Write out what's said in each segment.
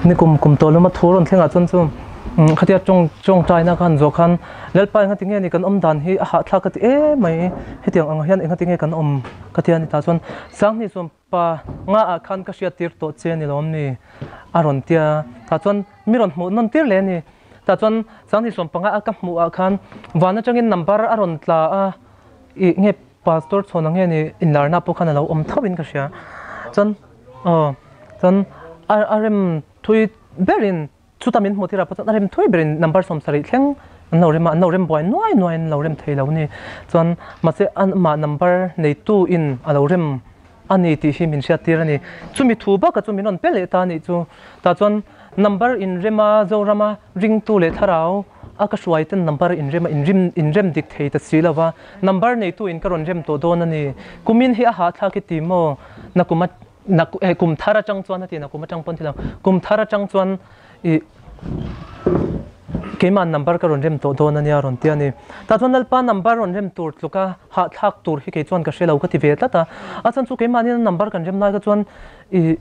Nikum kum tawh lama thu rawn thlengah chuan chu khatia tawng tawngtaina khan zawh khan Lalpa engati nge ni kan awm dan hi a hahthlak ka ti em mai hetiang ang hian engati nge kan awm ka ti a ni tah chuan Sanghnih chuan pa nga ah khan ka hriat tir tawh che ni lawm ni a rawn tia tah chuan mi rawn hmuh nawn tir leh a ni tah chuan Sanghnih sawmpanga a ka hmuh ah khan van atangin number a rawn tla a ih nge Pastor chhawn ang hian ih inlarna pawh khan a lo awm tho in ka hria. Chuan aw chuan a a rem thui berin chuta min hmuh tirah pawh chuan a rem thui berin number 70 thleng an lo rem a, an lo rem buai nuai nuai an lo rem thei lo a ni. Chuan mahse amah number neitu in a lo rem a ni tih hi min hriat tir a ni. Chumi thu baka chu min rawn pe leh ta a nih chu. Tah chuan number inrema Zorama ringtu leh thlarau a ka hruai ten number inrema inrim inrem dik thei ta si lova, number neitu in ka rawn rem tawh dawn a ni. Kumin hi a hahthlak i ti maw? Na kum a na eh kum thar atang chuan a ti na kum atang pawn ti lo. Kum thar atang chuan ih keimah number ka rawn rem tawh dawn a nia rawn ti a ni. Tah chuan Lalpa number rawn rem tur tluka hahthlak tur hi kei chuan ka hre lo ka ti ve tlat a. A chhan chu keimahni number kan rem lai kha chuan ih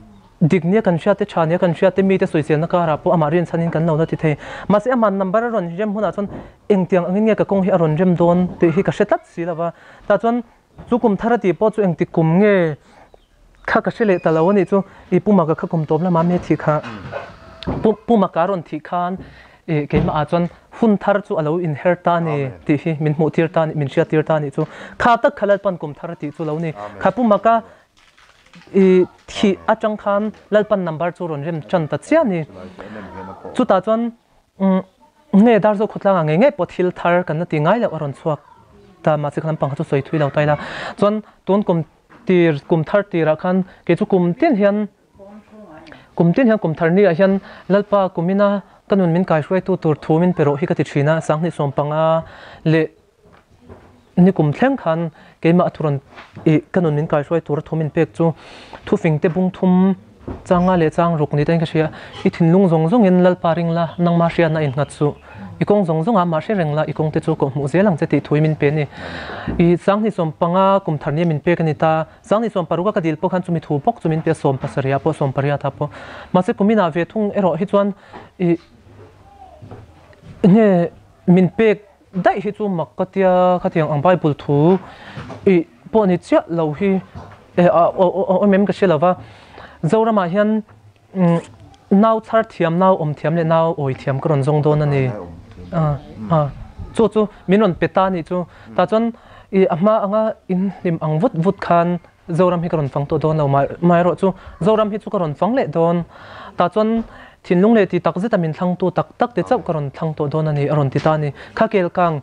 Dik nia kan hriat te, tha nia kan hriat te, mite sawiselna karah pawh amah rinchhanin kan lo la ti thei. Mahse amah number a rawn rem hunah chuan engtiang angin nge ka kawng hi a rawn rem dawn tih hi ka hre tlat si lo va. Tah chuan chu kum thar a tih pawh chu engtik kum nge kha ka hre leh ta lo a nih chu. I Puma ka kha kum tawp lamah me thih kha Puma ka rawn thih khan i keimah ah chuan hun thar chu a lo inher ta a ni tih hi min hmuh tir ta a ni, min hriat tir ta a nih chu. Kha tak kha Lalpan kum thar a tih chu lo ni. Kha Puma ka I thih atang khan Lalpan number chu rawn rem tan ta chiah a ni. Chutah chuan nge Darzo khawtlangah ngei ngei pawh thil thar kan la ti ngai loh a rawn chhuak ta mahse kha lampang kha chu sawi thui lo ta ila. Chuan tun kum tir kum thar tirah khan kei chu kum tin hian kum tin hian kum thar ni ah hian Lalpa kumina ka nun min kaihruaitu tur thu min pe rawh hi ka ti thin a, 2015 leh Ni kum thleng khan keimah a thu rawn ih ka nun min kaihruai tur a thu min pek chu thufing te bung thum changa leh chang ruk ni te in ka hria. I thinlung zawng zawng in Lalpa ring la, nangma hriatna innghat suh. I kawng zawng zawng ah mah hre reng la, i kawng te chu kawhhmuh zel ang che tih thui min pe a ni. I 2015 kum thar nia min pek a ni ta. 2026 a ka dil pawh khan chumi thu bawk chu min pe a, 17 ah pawh, 18 ah pawh. Mahse kumin ah ve thung erawh hi chuan ih nge min pek Daih hi chu mak ka tia khatiang ang Bible thu ih pawh ni chiah lo hi eh a awm em ka hre lo va, Zoramah hian nau chhar thiam, nau awm thiam leh nau awi thiam ka rawn zawng dawn a ni. Chu chu min rawn pe ta a nih chu. Tah chuan ih a hma anga in hlim ang vut vut khan Zoram hi ka rawn fang tawh dawn lo mai erawh chu Zoram hi chu ka rawn fang leh dawn. Tah chuan thinlung leh ti tak zeta min thlangtu tak tak te chauh ka rawn thlang tawh dawn a ni a rawn ti ta a ni. Kha kelkang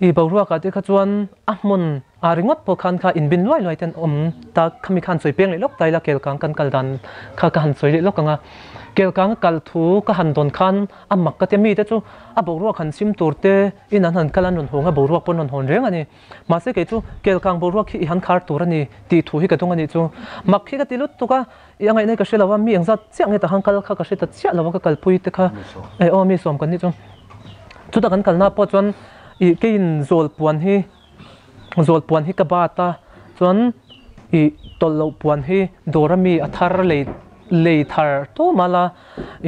i boruakah te kha chuan a hmun ah ringawt pawh khan kha inbin luai luai ten awm ta khami khan sawi peng leh lawk ta ila kelkang kan kal dan kha ka han sawi leh lawk ang a. Kelkang a kal thu ka han dawn khan a mak ka tia mite chu a boruak han sim tur te in an han kal an rawn hawng a boruak pawh an rawn hawn reng a ni. Mahse kei chu kelkang boruak hi i han khar tur a ni tih thu hi ka dawng a nih chu. Mak hi ka ti lut tuk a, i a ngaihna hi ka hre lo a, mi engzat chiah nge ta han kal kha ka hre ta chiah lo a ka kalpui te kha eh aw mi sawm kan nih chu. Chutah kan kalna pawh chuan ih keiin zawl puan hi zawl puan hi ka bat a, chuan ih tawlh loh puan hi dawr a mi a thar lei lei thar tawm a la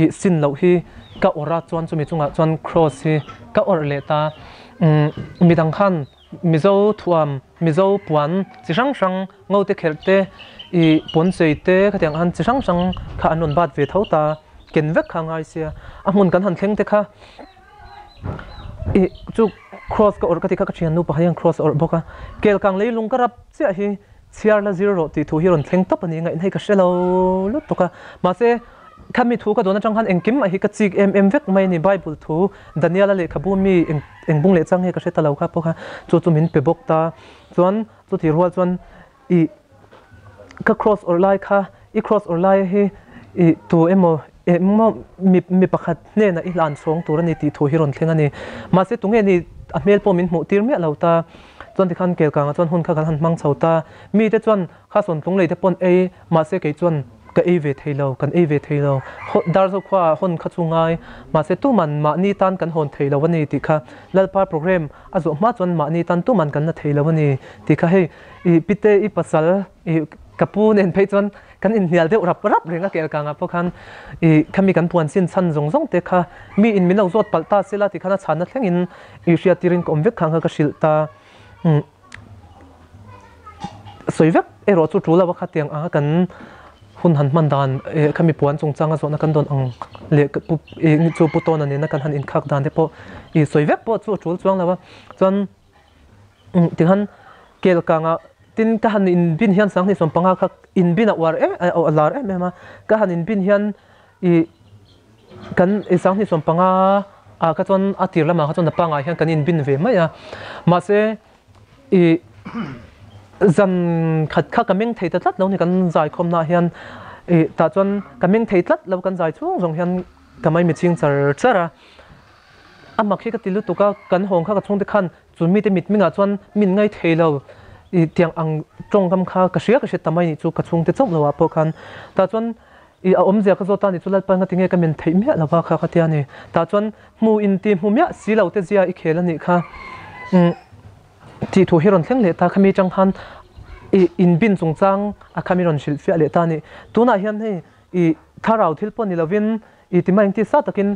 ih sin loh hi ka awrh a chuan chumi chungah chuan cross hi ka awrh leh ta. Umm midang khan Mizo thuam, Mizo puan chi hrang hrang ngo te kherh te ih pawn chei te khatiang ang chi hrang hrang kha an rawn bat ve tho ta, ken vek kha a ngai sia. A hmun kan han thleng te kha ih chu cross ka awrh ka ti kha ka thian nu pakhat hian cross a awrh bawk a, kelkang leilung ka rap chiah hi chhiar la zir rawh tih thu hi rawn thleng tawp a ni ngaihna hi ka hre lo lutuk a, mahse Khami thu ka dawn atang khan engkim ah hi ka chik em em vek mai a ni. Bible thu Daniel-a lehkhabu mi eng eng bung leh chang hi ka hre ta lo kha pawh kha chu chu min pe bawk ta. Chuan chuti rual chuan ih ka cross awrh lai kha i cross awrh lai hi ih tu emaw engmaw mi mi pakhat hnenah i hlan chhawng tur a ni tih thu hi rawn thleng a ni. Mahse tunge ni a hmel pawh min hmuh tir miah lo ta. Chuan tikhan kelkangah chuan hun kha kan han hmang chho ta. Mite chuan kha sawntlung lei te pawn ei mahse kei chuan Ka ei ve thei lo, kan ei ve thei lo. Darzo khuaah hawn kha chu ngai, mahse tuman mahni tan kan hawn thei lo a ni tih kha Lalpa program a zawh hma chuan mahni tan tuman kan la thei lo a ni tih kha hei i pite i pasal i Ka pu nen phei chuan kan inhnial deuh rap rap reng a kel kangah pawh khan i khami kan puan sin chhan zawng zawng te kha mi in min lo zawt palh ta sela ti khan a chhanna thlengin i hriat tirin ka awm vek khang kha ka hrilh ta. Sawi vek erawh chu tul lo a khatiang anga kan hun han hman dan khami puan chungchanga zawhna kan dawn ang leh chu pu tawna nena kan han inkhak dan te pawh i sawi vek pawh chu a tul chuang lo a. Chuan tikhan kel kangah tin ka han inbin hian sanghnih sawmpanga kha inbin a uar em a lar em em a, ka han inbin hian I kan i sanghnih sawmpanga ah kha chuan a tir lamah kha chuan a pangai hian kan inbin ve mai a, mahse i zan khat kha ka meng thei ta tlat lo ni kan zaikhawm naah hian i tah chuan ka meng thei tlat lo kan zai chhung zawng hian ka mai ching char char a, a mak hi ka ti lutuk a, kan hawng kha ka chhungte khan chu mite mit mingah chuan min ngai thei lo i tiang ang tawngkam kha ka hria ka hre ta mai nih chu ka chhungte chauh lo ah pawh khan tah chuan I a awmzia ka zawt a ni chu Lalpa nga tinge ka men theih miah lo va kha ka tia ni. Tah chuan hmu in ti hmu miah si lo te zia i khel a nih kha. Umm tih thu hi rawn thleng leh ta khami chang khan i inbin chungchang a khami rawn hrilh fiah leh ta a ni. Tunah hian hei i thlarau thil pawh ni lovin i ti mai engti sa takin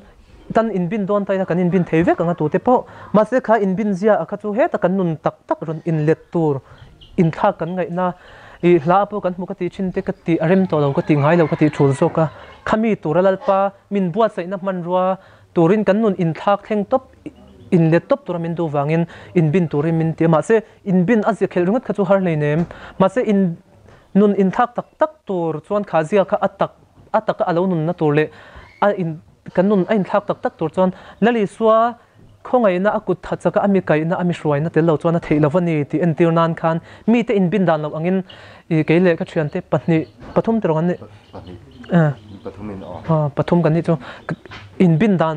tan inbin dawn ta ila kan inbin thei vek ang a tute pawh. Mahse kha inbin zia a kha chu heta kan nun tak tak rawn inlet tur inthlak kan ngaihna i hla pawh kan hmu ka tih thin te ka tih a rem tawh lo ka tih ngai lo ka tih thul zawk a, khami tura Lalpa min buatsaihna hmanrua turin kan nun inthlak thleng tawp inlet tawp tura min duh vangin inbin turin min ti a, mahse inbin a zia khelh ringawt kha chu har hleinem, mahse in nun inthlak tak tak tur chuan kha zia kha a tak a taka a lo nunna tur leh a in kan nun a inthlak tak tak tur chuan Lalisua Khawngaihna a kut tha chaka a mi kaihna a mi hruaina tel lo chuan a theih lo a ni tih entir nan khan mite inbin dan loh angin i kei leh ka thiante pahnih pathum te rawng an nih. Pahnih. Pathum in aw. Pathum kan nih chu inbin dan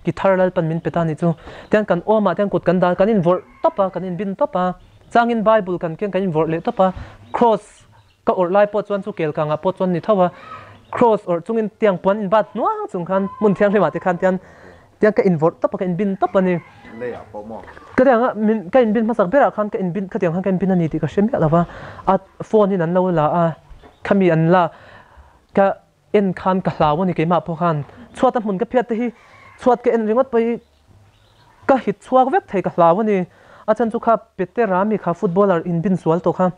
ki thar Lalpan min pe ta nih chu. Tian kan awmah tian kut kan dan kan invawrh tawp a kan inbin tawp a changin Bible kan keng kan invawrh leh tawp a cross Ka awrh lai pawh chuan chu kel kangah pawh chuan ni tho a, cross awrh chungin tiang puan in bat hnuang chung khan hmun thianghlimah te khan tian tiang ka invawrh tawp a, ka inbin tawp a ni. Leiah pawh maw? Ka tiang a min ka inbin hmasak berah khan ka inbin khatiang khan ka inbin a ni tih ka hre miah lo va, a phone in an lo la a, khami an la ka en khan ka hlau a ni keimah pawh khan chhuat a hmun ka phiat te hi chhuat ka en ringawt pawh hi Ka hit chhuak vek thei ka hlau a ni. A chhan chu kha Petera mi kha footballer in bin sual tawh kha.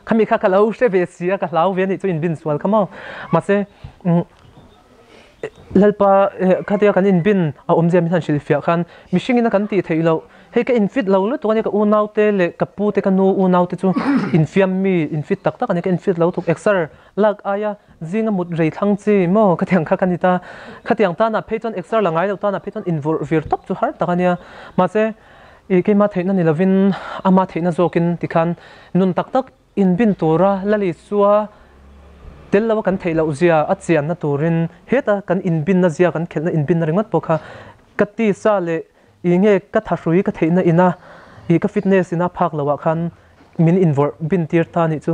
Khami kha ka lo hre ve si a, ka hlau ve a nih chu in bin sual kha maw. Mahse Lalpa khatia kan in bin a awmzia min han hrilh fiah khan mihring in a kan tih theih loh. Hei ka in fit lo lutuk a nia ka unau te leh ka pu te ka nu unau te chu infiam mi in fit tak tak a nia ka in fit lo thuk exer Lak aia zinga mut rei thlang chi maw khatiang kha ka ni ta. Khatiang tanah phei chuan exer la ngai lo tanah phei chuan invawrh vir tawp chu har tak a nia. Mahse i keima theihna ni lovin ama theihna zawkin tikhan nun tak tak inbin tura Lalisua tel loa kan theih loh zia a chianna turin heta kan inbinna zia kan khelhna inbinna ringawt pawh kha ka tisa leh I nge ka thahrui ka theihna ina i ka fitness ina phak loh ah khan min invawrh bin tir ta nih chu.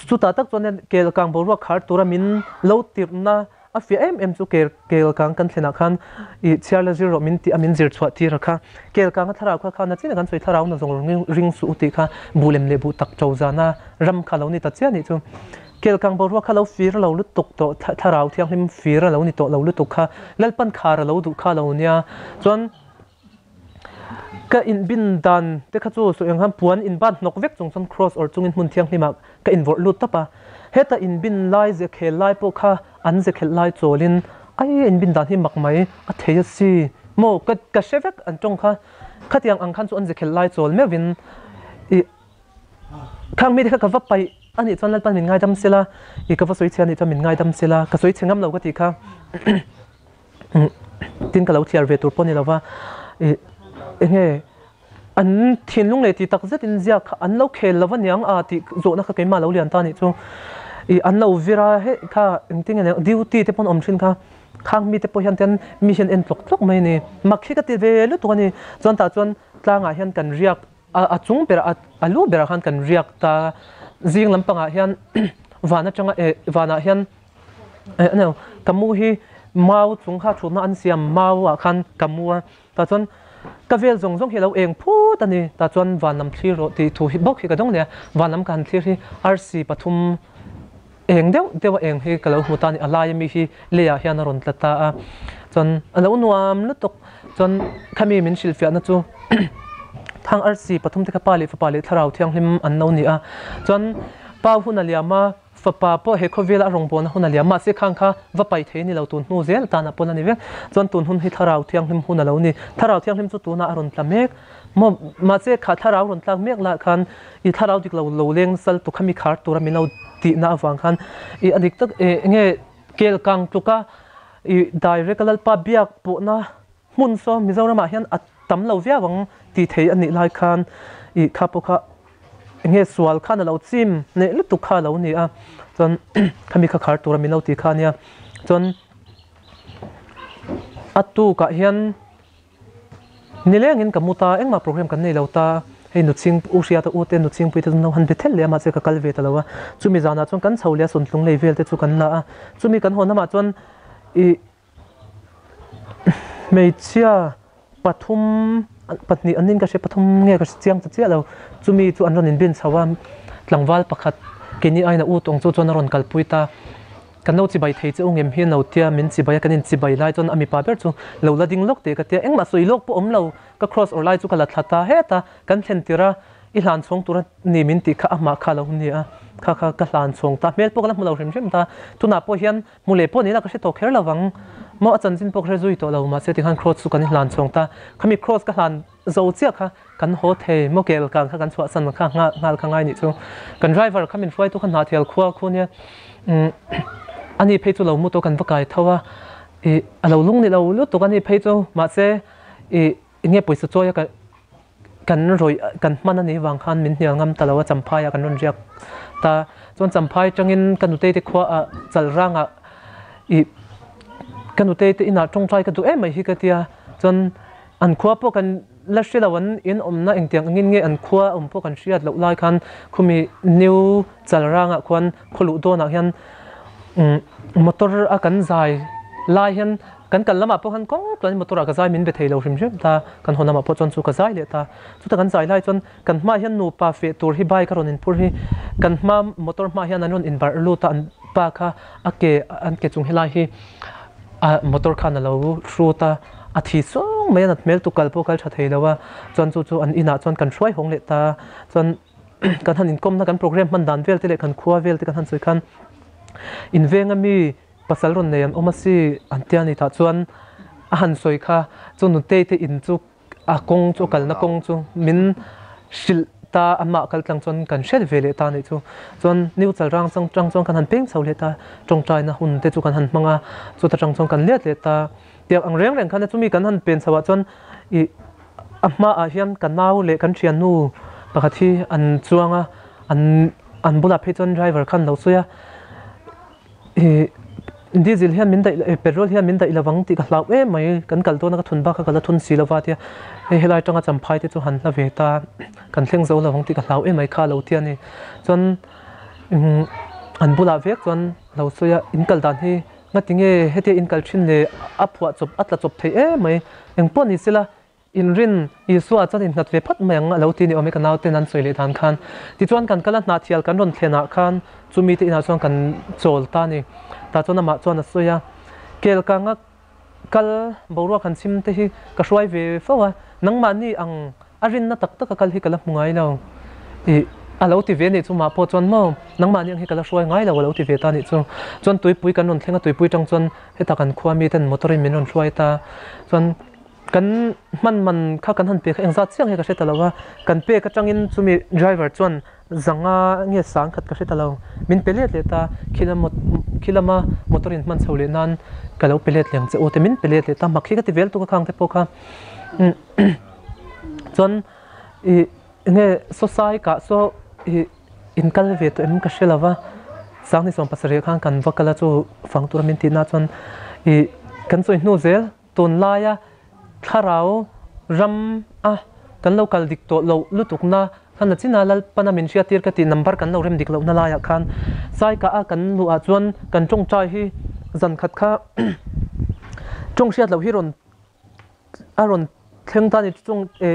Chutah tak chuan kel kang boruak khar tura min lo tirhna a fiah em em chu kel kel kang kan thlenah khan i chhiar la zir rawh min tih a min zir chhuah tir a kha. Kel kang a thlarau kha khan a chin a kan sawi thlarau na zawng ring suh u tih kha buh lem leh buh tak to zana ram kha lo ni ta chiah nih chu. Kel kang boruak kha lo fir lo lutuk tawh, thlarau thianghlim fir a lo ni tawh lo lutuk kha, Lalpan khar a lo duh kha lo nia. Chuan ka inbin dan te kha chu sawi ang khan puan inbat hnawk vek chung chuan cross awrh chungin hmun thianghlimah ka invawrh lut tawp a. Heta inbin lai ze khel lai pawh kha an ze khelh lai chawlin ai inbin dan hi mak mai a thei a si maw ka ka hre vek an tawng kha. Khatiang ang khan chu an ze khelh lai chawl meuhin i Khang mite kha ka va paih a nih chuan Lalpan min ngaidam sela, i ka va sawi chhe a nih chuan min ngaidam sela, ka sawi chhe ngam lo ka tih kha tin ka lo thliar ve tur pawh a ni lo va, i enge an thinlung leh tih tak zetin ziak kha an lo khel lo va niang a tih zawhna kha keimah lo lian ta a nih chu, i an lo vir a hei kha engtin nge niang duty te pawn awm thin kha khang mite pawh hian ten mi hian en tlawk tlawk mai a ni, mak hi ka ti ve lutuk a ni, chuan tah chuan tlangah hian kan riak. A chung berah a lu berah khan kan riak ta, zing lampangah hian van atanga eh vanah hian eh ano ka mu hi mau chung kha thutna an siam mau ah khan ka mu a tah chuan Ka vel zawng zawng hi a lo eng phut a ni. Tah chuan van lam thlir rawh tih thu hi bawk hi ka dawng leh a. Van lam ka han thlir hi arsi pathum eng deuh deuh a eng hi ka lo hmu ta a ni. A laia mi hi leiah hian a rawn tla ta a. Chuan a lo nuam lutuk. Chuan khami min hrilhfiahna chu thang arsi pathum te kha Pa leh Fapa leh Thlarau Thianghlim an lo ni a. Chuan Pa hun a liam a. Fapa pawh he khawvela a rawngbawlna hun a liam mahse khang kha va pai thei a ni lo tun hnu zel tanah pawn a ni vek. Chuan tun hun hi Thlarau Thianghlim hun a lo ni. Thlarau Thianghlim chu tunah a rawn tla mek maw? Mahse kha Thlarau rawn tlak mek lah khan i Thlarau dik lo lo leng sal tu kha mi khar tura min lo tihna avang khan i a dik tak e nge kel kang tluka i direct a Lalpa biak pawhna hmun saw Mizoramah hian a tam lo viau ang tih thei a nih lai khan i kha pawh kha Enge sual khan a lo chim neh lutuk kha a lo ni a, chuan khami kha khar tura min lo ti kha a nia. Chuan a tukah hian nilengin ka mu ta, engmah program kan nei lo ta, hei nuching u hriata u te nuchingpui te chu no han be thelh leh a mahse ka kal ve ta lo a. Chumi zanah chuan kan chho leh a sawntlung lei vel te chu kan la a, chumi kan haw namah chuan ih Hmeichhia pathum pahnih an nin ka hria pathum nge ka hre chiang ta chiah lo chumi chu an rawn inbin chho a tlangval pakhat keini aiin a u tawng chu chuan a rawn kalpui ta kan lo chibai thei che u ngem hi a lo tia min chibai a kan inchibai lai chuan a mipa ber chu lo la ding lawk teh ka tia engmah sawi lawk pawh awm lo ka cross awrh lai chu ka la thla ta het a kan thlen tir a i hlan chhawng tur a ni min tih kha amah kha a lo ni a kha kha ka hlan chhawng ta hmel pawh ka la hmu lo hrim hrim ta tunah pawh hian Hmu leh pawh nila ka hre tawh kher lo vang. Maw a chanchin pawh ka hre zui tawh lo mahse tikhan cross chu kan i hlan chhawng ta. Khami cross ka hlan zo chiah kha kan haw thei maw kel kan kha kan chhuah san kha nghal nghal kha ngai nih chu. Kan driver kha min hruaitu kha Hnahthial khua khu nia umm ani phei chu lo mu tawh kan va kai tho a ih a lo lung ni lo lutuk ani phei chu mahse ih enge pawisa chawi a ka kan rawih kan hman a nih vang khan min hnial ngam ta lo a champhai ah kan rawn riak ta chuan champhai atangin ka nutei te khua ah chalrang ah ih ka nutei te inah tawngtai ka duh em mai hi ka tia chuan an khua pawh kan la hre lo an in awmna engtiang angin nge an khua awm pawh kan hriat loh lai khan khumi new chalrang ah khuan khawluh dawnah hian umm motor a kan zai lai hian. Kan kal lamah pawh khan kawng tluanin motor ah ka zai min be thei lo hrim hrim ta, kan haw lamah pawh chuan chu ka zai leh ta. Chuta kan zai lai chuan kan hmaah hian nupa feh tur hi bike a rawn inphur hi kan hma motor hmaah hian an rawn inbarh lut a, an pa kha a ke an ke chung helai hi a motor khan a lo hrut a, a thi sawng mai a nat hmel tuk kal pawh kal tha thei lo a, chuan chu chu an inah chuan kan hruai hawng leh ta. Chuan kan han inkawmna kan program hman dan vel te leh kan khua vel te kan han sawi khan invenga mi Pasal rawn nei an awm a si an tia ni tah chuan a han sawi kha chu nutei te in chu a kawng chu a kalna kawng chu min hrilh ta amah kal tlang chuan kan hriat ve leh ta nih chu chuan new chalrang chang tang chuan kan han peng chho leh ta tawngtaina hun te chu kan han hmang a chuta tang chuan kan let leh ta tiang ang reng reng khan chumi kan han pen chho ah chuan ih a hmaah hian ka nau leh kan thiannu pakhat hi an chuang a an an bulah phei chuan driver khan lo sawi a. Ih diesel hian min daih eh petrol hian min daih lovang tih ka hlau em mai kan kal dawn a ka thun bak a ka la thun si lova tia hei helai atanga champhai te chu han hla ve ta kan thleng zo lovang tih ka hlau em mai kha lo tia ni chuan umm an bulah vek chuan lo sawi a in kal dan hi ngati nge hetia in kal thin le a phuah chawp a tla chawp thei em mai engpawh ni sela Inrin, Isua chuan innghat ve phawt mai ang a lo ti ni awm e ka nauten an sawi leh dan khan. Tichuan kan kal a hnahthial kan rawn thlenah khan chumi te inah chuan kan chawl ta a ni. Tah chuan amah chuan a sawi a, Kel kanga kal boruak han chim te hi ka hruai ve fo a, nangmahni ang a rinna tak taka kal hi ka la hmu ngai lo. Ih, a lo ti ve nih chu mah pawh chuan maw nangmahni ang hi ka la hruai ngai lo a lo ti ve ta nih chu. Chuan tuipui kan rawn thleng a, tuipui tang chuan heta kan khua miten motor in min rawn hruai ta. Chuan Kan hman man kha kan han pe kha engzat chiang hi ka hre ta lo a, kan pek atangin chumi driver chuan zanga nge sang khat ka hre ta lo, min pe let leh ta, khilama khilama motor in hman chho leh nan ka lo pe let leh ang che aw te min pe let leh ta, mak hi ka ti vel tuk a khang te pawh kha chuan ih enge sawsai kah saw ih in kal ve tawh em ka hre lo va, Sanghni 70 khan kan va kal a chu fang tura min tihna chuan ih kan sawi hnu zel. Tunlaia thlarau ram a kan lo kal dik tawh loh lutukna khan a china Lalpana min hriattir ka tih number kan lo rem dik lohna laiah khan Saikah a kan luhah chuan kan tawngtai hi zan khat kha tawng hriat loh hi rawn a rawn. thleng ta ni chung e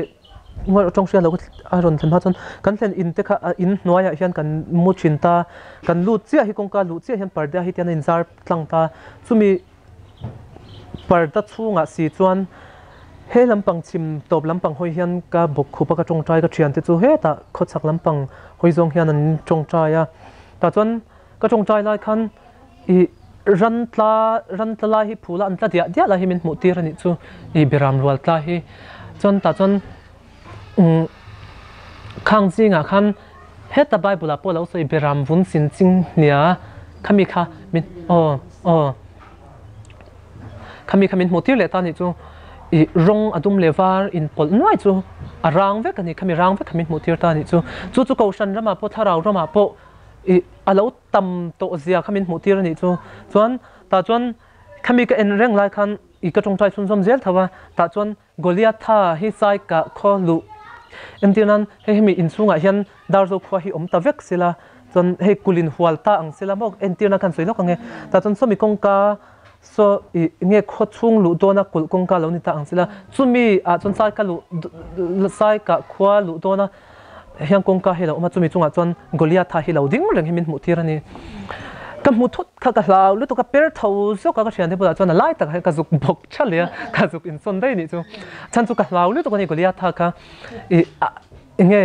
tawng hriat loh a rawn thlen hma chuan kan thlen in te kha in hnuaiah hian kan mu thin ta kan lut chiah hi kawngka luh chiah hian parda hi tian a inzar tlang ta chumi parda chhungah si chuan he lampang chhim tawp lampang hawi hian ka bawk khup a ka tawngtai ka thian te chu hetah khawchhak lampang hawi zawng hian an tawngtai a tah chuan ka tawngtai lai khan ih ran tla ran tla lai hi phul a an tla diah diah lai hi min hmuh tir a nih chu ih beram rual tla hi chuan tah chuan umm khang zingah khan heta bible ah pawh a lo sawi beram vun sin ching hnia khami kha min aw aw khami kha min hmuh tir leh ta a nih chu ih rawng a dum leh var inpawlh nuai chu a rang vek a ni khami rang vek kha min hmuh tir ta a nih chu chu chu kohhran ramah pawh thlarau ramah pawh ih a lo tam tawh zia kha min hmuh tir a nih chu. Chuan tah chuan khami ka en reng lai khan i ka tawngtai chhunzawm zel tho a, tah chuan Goliatha hi sai kah khaw luh entir nan hei hemi inchhungah hian Darzo khua hi awm ta vek sela, chuan hei kulh inhual ta ang sela maw entirna khan sawi lawk ang e. Tah chuan sawmi kawngka saw ih nge khaw chhung luh dawna kulh kawngka lo ni ta ang sela, chumi ah chuan sai ka luh sai kah khua luh dawna Hiang kawngka hi a lo awm a, chumi chungah chuan Goliatha hi lo ding reng hi min hmuh tir a ni. Ka hmu thut kha ka hlau lutuk a, per tho zawk a ka thiante bulah chuan a lai takah hian ka zuk bawk tha leh a, ka zuk insawn daih a nih chu. Chhan chu ka hlau lutuk a ni Goliatha kha ih enge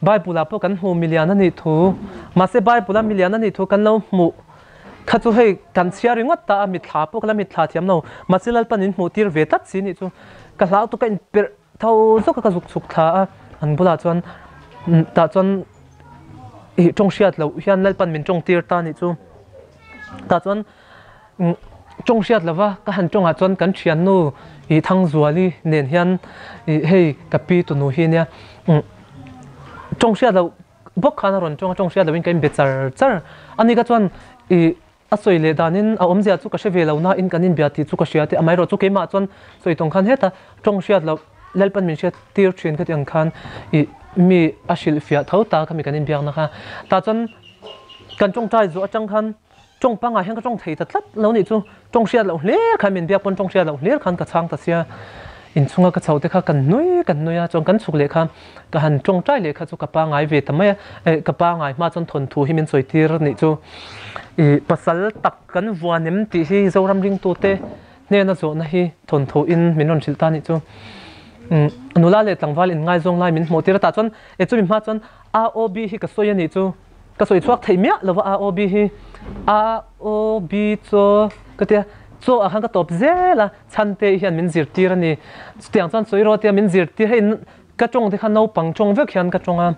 Bible ah pawh kan hmu milian a nih thu, mahse Bible a milian a nih thu kan lo hmuh kha chu hei kan chhiar ringawt ta a, mitthla pawh ka la mitthla thiam lo, mahse Lalpan in hmuh tir ve tlat si nih chu ka hlau tuk ka inperh Tho zawk a ka zuk chhuk thla a, an bulah chuan tah chuan ih tawng hriat loh hian Lalpan min tawng tir ta nih chu. Tah chuan tawng hriat lova ka han tawngah chuan kan thiannu ih Thangzuali nen hian ih hei ka pi tunu hi nia tawng hriat loh bawk khan a rawn tawng a, tawng hriat lohin ka inbe char char a ni ka chuan ih A sawi leh danin a awmzia chu ka hre ve lo nain kan inbia tih chu ka hria tih amaherawh chu keimah chuan sawi tawng khan heta tawng hriat loh Lalpan min hriat tir thin ka tih ang khan ih mi a hrilh fiah tho ta kha mi kan inbiakna kha. Tah chuan kan tawngtai zawh atang khan tawng pangah hian ka tawng thei ta tlat lo nih chu tawng hriat loh hlir khan min biak pawn tawng hriat loh hlir khan ka chhang ta sia. Inchhunga ka chho te kha kan nui kan nui a chuan kan chhuk leh kha ka han tawngtai leh kha chu ka pangai ve ta mai a eh ka pangai hma chuan thawnthu hi min sawi tir nih chu ih pasal tak kan vuan em tih hi Zoram ringtute hnena zawhna hi thawnthu in min rawn hrilh ta nih chu umm nula leh tlangval in ngaizawng lai min hmuh tir a tah chuan eh chumi hma chuan AOB hi ka sawi a nih chu Ka sawi chhuak theih miah lo a AOB hi AOB chaw ka tia chaw ah khan ka tawp zel a chhante hian min zirtir a ni chutiang chuan sawi rawh tia min zirtir hei ka tawng te kha naupang tawng vek hian ka tawng a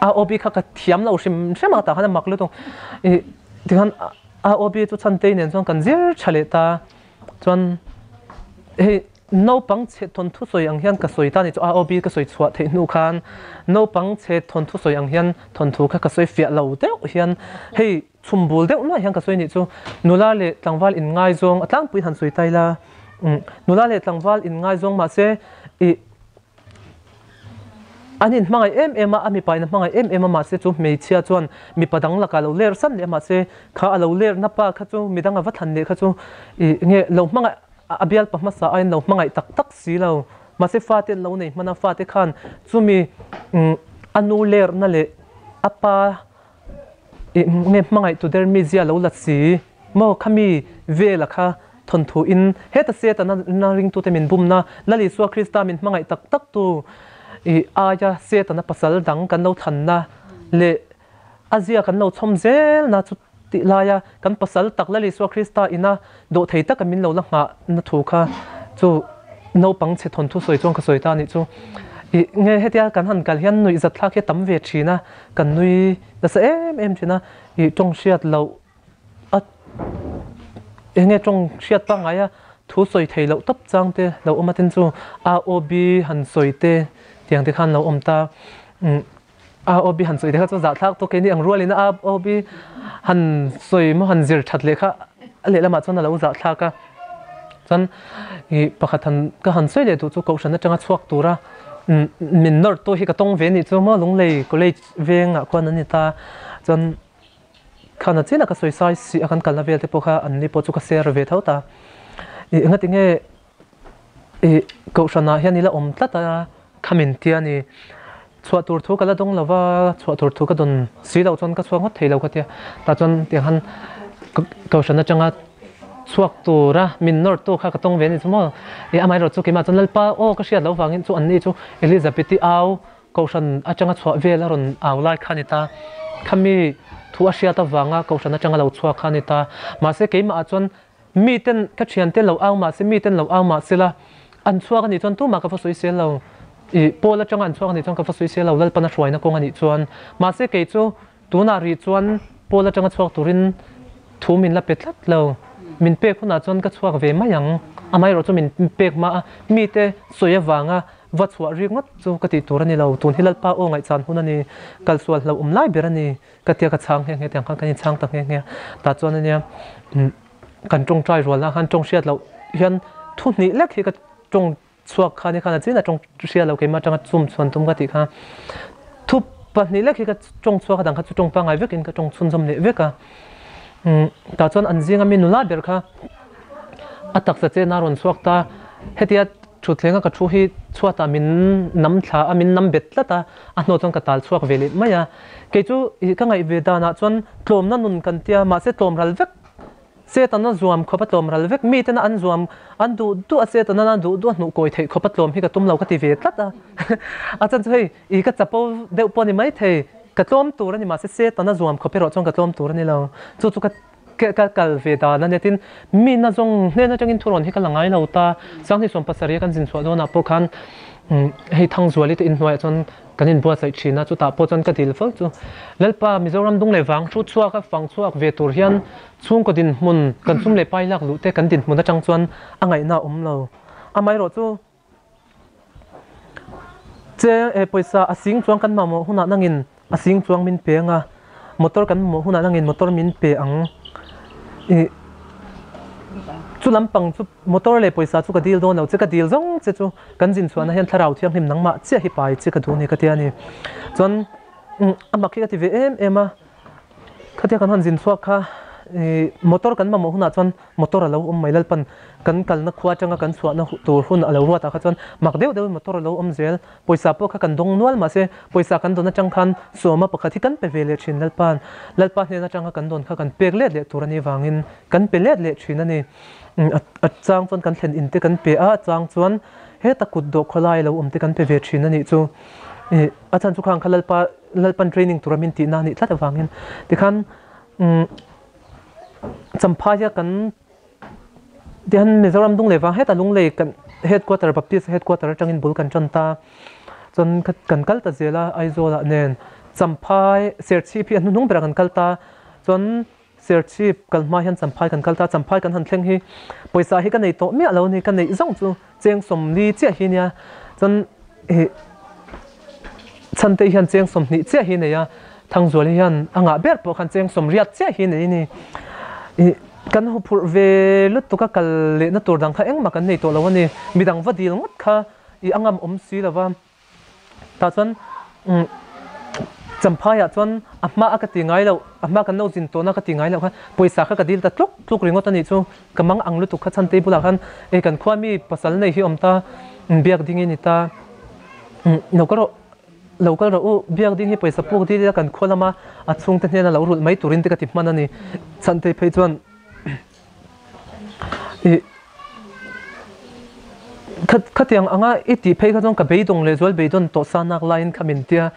AOB kha ka thiam lo hrim hrim a tah khan a mak lutuk ih tikhan AOB chu chhante nen chuan kan zir tha leh ta chuan hei Naupang chhe thawnthu sawi ang hian ka sawi ta ni chu AOB ka sawi chhuah theih hnu khan naupang chhe thawnthu sawi ang hian thawnthu kha ka sawi fiah lo deuh hian hei chhum bul deuh nuai hian ka sawi nih chu nula leh tlangval in ngaizawng a tlangpuiin han sawi ta ila umm nula leh tlangval in ngaizawng mahse ih an in hmangaih em em a a mipa in a hmangaih em em a mahse chu hmeichhia chuan mipa dang lakah lo ler san leh a mahse kha a lo lerna pa kha chu midang a va thlan leh kha chu ih nge lo hmangaih A bialpa hmasa aiin lo hmangaih tak tak si lo. Mahse fate an lo nei hman a, fate khan chumi a nu lerna leh a pa nge hmangaih tu der mizia lo la si maw khami vela kha thawnthu in heta Setana na ringtute min bumna Lal Isua Krista min hmangaih tak tak tu aia Setana pasal dang kan lo thlanna leh A zia kan lo chhawm zel na chu tih laia kan pasal tak Lal Isua Krista ina dawh thei taka min lo la nghah na thu kha chu naupang chhe thawnthu sawi chuan ka sawi ta a nih chu. Ih nge hetia kan han kal hian nuih zat thlak hi a tam ve thin a, kan nui nasa em em thin a, ih tawng hriat loh a eng nge tawng hriat pangngai a thu sawi thei loh tawp chang te lo awm a tin chu AOB han sawi te tiang te khan lo awm ta. AOB han sawi te kha chu zahthlak tawk keini ang rualin AOB han sawi maw han zir that leh kha a lehlamah chuan a lo zahthlak a. Chuan ih pakhat han ka han sawi leh duh chu kohhran atanga chhuak tura min nawr tu hi ka tawng ve nih chu maw Lunglei college vengah khuan an ni ta. Chuan khana chin a ka sawi sai si a kan kalna vel te pawh kha an ni pawh chu ka share ve tho ta. Ih engati nge. I kohhranah hian ila awm tlat a, khamin tia ni. Chhuah tur thu ka la dawng lo va, chhuah tur thu ka dawn si loh chuan ka chhuak ngawt thei lo ka tia. Tah chuan tiang khan kohhran atanga chhuak tura min nawr tu kha ka tawng ve a ni chu maw. I amaherawhchu chu keimah chuan Lalpa aw ka hriat loh vangin chu anni chu Elizabeth-i au kohhran atanga chhuah vel a rawn au lai kha a ni ta. Khami thu a hriat avanga kohhran atanga lo chhuak kha a ni ta. Mahse keimahah chuan Miten ka thiante lo au mahse, miten lo au mahse la, an chhuak a nih chuan tumah ka va sawi sel lo. I Paul atanga an chhuak a nih chuan ka va sawi sel lo, Lalpan a hruaina kawng a nih chuan. Mahse kei chu tunah rih chuan Paul atanga chhuak turin thu min la pe tlat lo. Min pek hunah chuan ka chhuak ve mai ang. Amaherawh chu min pek hma a, mite sawi avanga va chhuah rik ngawt chu ka tih tur a ni lo. Tun hi Lalpa aw ngaihchan hun a ni, kalsual hlauhawm lai ber a ni. Ka tia ka chhang nghe nghe tiang khan kan inchhang ta nghe nghe a, tah chuan ania kan tawngtai rual ah khan tawng hriat loh hian thu hnih lek hi ka tawng chhuak kha ni khan a chin a tawng hriat loh keimah atanga chum chhuan tum ka tih kha thu pahnih lek hi ka tawng chhuak a dang kha chu tawng pangngai vekin ka tawng chhunzawm leh vek a, tah chuan an zinga mi nula ber kha a taksa chen a rawn chhuak ta hetia. Thutthleng a ka thu hi chhuatah min nam thla a, min nam bet tlat a, a hnuah chuan ka tal chhuak ve leh mai a. Kei chu ih ka ngaih ve danah chuan tlawmna nun kan tia, mahse tlawm ral vek Setana zuam khawp a tlawm ral vek, mitena an zuam an duh duh a Setana an duh duh a hnuh kawi theih khawp a tlawm hi ka tum lo ka ti ve tlat a. A chan chu hei ih ka chapo deuh pawh a ni maithei, ka tlawm tur a ni mahse Setana zuam khawp erawh chuan ka tlawm tur a ni lo. Chu chu ka Ka kal ve dan a nia tin mi na zawng hnen atangin thurawn hi ka la ngai lo ta. Sanghnih 70 a kan zin chhuah dawnah pawh khan hei Thangzuali te inhnuaiah chuan kan inbuatsaih thin a, chutah pawh chuan ka dil fo chu. Lalpa Mizoram dung leh vang thu chhuak a fang chhuak ve tur hian chhungkaw dinhmun kan sum leh pai lak luh te kan dinhmun atang chuan a ngaihna a awm lo. Amaherawh chu Che e pawisa a sing chuang kan mamawh hunah nangin a sing chuang min pe ang a, motor kan mamawh hunah nangin motor min pe ang. I chu lampang chu motor leh pawisa chu ka dil dawn lo che, ka dil zawng che chu kan zin chhuahna hian thlarau thianghlim nangmah chiah hi pai che ka duh a ni ka ti a ni. Chuan a mak hi ka ti ve em em a. Khatia kan han zin chhuak kha ih motor kan mamawh hunah chuan motor a lo awm mai Lalpan kan kalna khua atanga kan chhuahna tur hun a lo ruat ah kha chuan mak deuh deuhin motor a lo awm zel. Pawisa pawh kha kan dawng nual mahse pawisa kan dawn atang khan sawma pakhat hi kan pe ve leh thin Lalpan. Lalpa hnen atanga kan dawn kha kan pek let leh tur a nih vangin kan pe let leh thin a ni. A chang chuan kan thlen in te kan pe a, a chang chuan heta kut dawh khawlai a lo awm te kan pe ve thin a nih chu. Ih a chhan chu khang kha Lalpa Lalpan training tura min tihna a nih tlat avangin tikhan umm Champhaia kan tihian Mizoram dung leh vang hetah Lunglei kan headquarter Baptist headquarter atangin bul kan tan ta chuan kan kal ta zel a Aizawlah nen Champhai Serchhip hi a hnuhnung berah kan kal ta chuan Serchhip kal hma hian Champhai kan kal ta Champhai kan han thleng hi pawisa hi ka nei tawh miah lo a ni ka neih zawng chu cheng 40 chiah hi nia chuan ih Chhante hian cheng 20 chiah hi nei a Thangzuali hian a ngah ber pawh khan cheng 80 chiah hi nei a ni ih kan huphurh ve lutuk a kal lehna tur dang kha engmah kan nei tawh lo a ni midang va dil ngawt kha ih a ngam awm si lo va. Tah chuan Champhaiah chuan a hma a ka ti ngai loh, a hma kan lo zin tawhna ka ti ngai loh kha pawisa kha ka dil ta tluk tluk ringawt a nih chu. Ka mang ang lutuk kha chhan table ah khan ei kan khua mi pasal nei hi awm ta, biak ding i ni ta, lo kal rawh, lo kal rawh u, biak ding hi pawisa puk dil ila kan khua lama a chhungte hnena lo rulh mai turin te ka ti hman a ni. Chhantei phei chuan. Ih khatiang anga i tih phei kha chuan ka beidawng leh zual beidawn tawh sa nak laiin kha min tia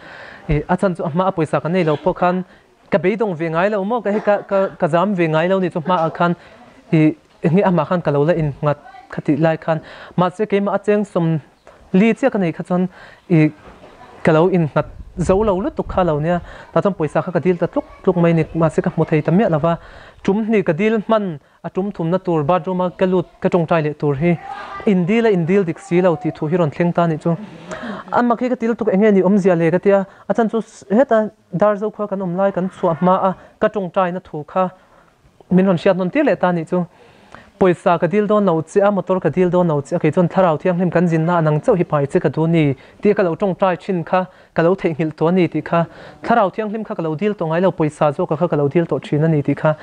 ih a chhan chu a hma a pawisa ka nei lo pawh khan ka beidawng ve ngai lo maw ka hei ka ka ka zam ve ngai lo ni chu hmaah khan ih enge amah khan ka lo la innghat kha tih lai khan mahse keimah a cheng 40 chiah ka nei kha chuan ih ka lo innghat zo lo lutuk kha lo nia tah chuan pawisa kha ka dil ta tluk tluk mai ni mahse ka hmu thei ta miah lo va tum hnih ka dil hman a tum thumna tur bathroom a ka lut ka tawngtai leh tur hi in dil a in dil dik si lo tih thu hi rawn thleng ta nih chu a mak hi ka ti lutuk eng nge ni awmzia le ka tia a chan chu heta Darzo khua kan awm lai kan chhuah hma a ka tawngtai na thu kha Min rawn hriat nawn tir leh ta nih chu. Pawisa ka dil dawn lo che a, motor ka dil dawn lo che a, kei chuan thlarau thianghlim kan zinna a nang chauh hi pai che ka duh ni tih ka lo tawngtai thin kha ka lo theihnghilh tawh a ni tih kha. Thlarau thianghlim kha ka lo dil tawh ngai lo, pawisa zawka kha ka lo dil tawh thin a ni tih kha.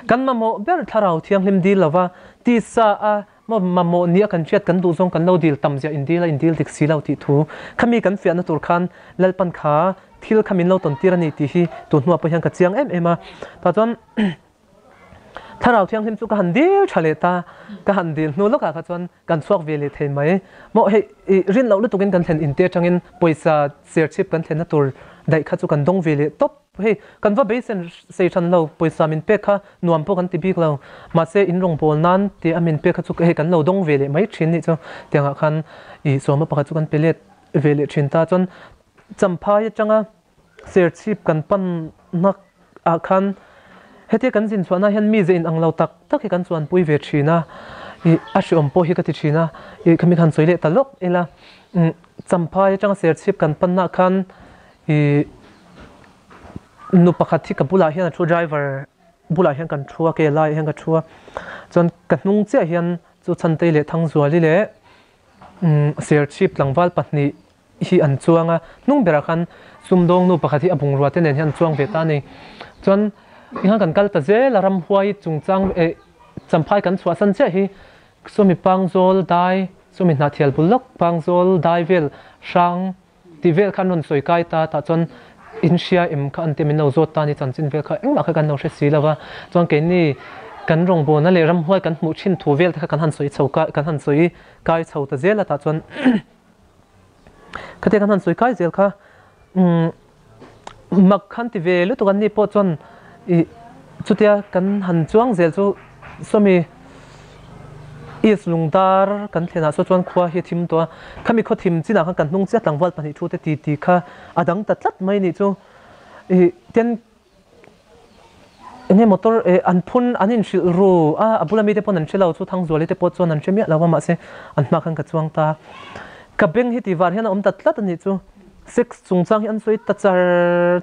Kan mamawh ber thlarau thianghlim dil lova tisa a. Maw mamawh nia kan hriat kan duh zawng kan lo dil tam ziah in dil a in dil dik si lo tih thu khami kan fiahna tur khan Lalpan kha thil kha min lo tawn tir a ni tih hi tun hnuah pawh hian ka chiang em em a. Tah chuan Thlarau Thianghlim chu ka han dil tha leh ta, ka han dil hnu lawkah kha chuan kan chhuak ve leh thei mai. Maw hei i rin loh lutukin kan thlen inte atangin pawisa serchhip kan thlenna tur daih kha chu kan dawng ve leh tawp. Hei kan va beisen sei than lo, pawisa min pek kha nuam pawh kan ti bik lo. Mahse in rawngbâwl nan tih a min pek kha chu hei kan lo dawng ve leh mai thin nih chu. Tiangah khan i sawma pakhat chu kan pe let ve leh thin ta. Chuan Champhai atanga serchhip kan panna ah khan hetia kan zin chhuahna hian mi ze inang lo tak tak hi kan chuanpui ve thin a, i a hreawm pawh hi ka ti thin a, i khami khan sawi leh ta lawk ila. Champhai atanga serchhip kan panna khan i nu pakhat hi ka bulah hian a thu driver bulah hian kan thu a ke laiah hian ka thu a chuan ka hnung chiah hian chu Chhantei leh Thangzuali leh Serchhip tlangval pahnih hi an chuang a hnung berah khan sumdawng nu pakhat hi a bungrua te nen hian an chuang ve ta a ni chuan tikhan kan kal ta zel a ramhuai chungchang eh Champhai kan chhuah san chiah hi sawmi Pangzawl dai sawmi Hnahthial bul lawk Pangzawl dai vel hrang Tih vel kha an rawn sawi kai ta, tah chuan in hria em kha an ti a, min lo zawt ta a ni, chanchin vel kha engmah kha kan lo hre si lo va, chuan keini kan rawngbawlna leh ramhuai kan hmuh thin thu vel te kha kan han sawi chho kai, kan han sawi kai chho ta zel a, tah chuan khatia kan han sawi kai zel kha umm mak khan ti ve lutuk an ni pawh chuan ih chutia kan han chuang zel chu sawmi East Lungdar kan thlenah saw chuan khua hi a thim tawh a, khami khaw thim chinah khan kan hnung chiah tlangval pahnih thu te ti ti kha a dang ta tlat mai nih chu. Ih ten enge motor eh an phun an inhrilh ru a, a bula mite pawn an hre lo chu Thangzuali te pawh chuan an hre miah lo a mahse an hma khan ka chuang ta. Ka beng hi tih var hian a awm ta tlat a nih chu. Sex chungchang hi an sawi ta char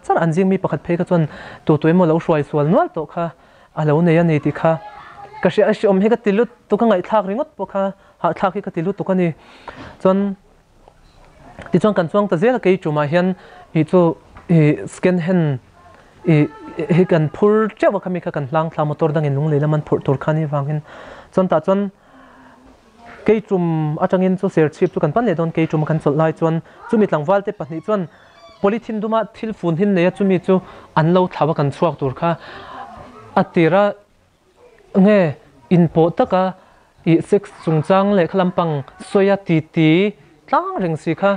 char an zing mi pakhat phei kha chuan tu tu emaw lo hruai sual nual tawh kha. A lo nei a ni tih kha ka hria a hreawm hi ka ti lutuk a ngaihthlak ringawt pawh kha hahthlak hi ka ti lutuk a ni. Chuan tichuan kan chuang ta zel a kei tumah hian ih chu ih second hand ih hi kan phur teuh a khami kha kan hlang thla motor dangin lunglei lam an phurh tur kha ni vangin chuan tah chuan kei tum atangin chu serchhip chu kan pan leh dawn kei tum a kan chawlh lai chuan chumi tlangval te pahnih chuan Polythene duma thil fun hin nei a chumi chu an lo thlau a kan chhuak tur kha a tir a nge inpawh taka ih sex chungchang leh kha lampang sawi a ti ti tlang reng si kha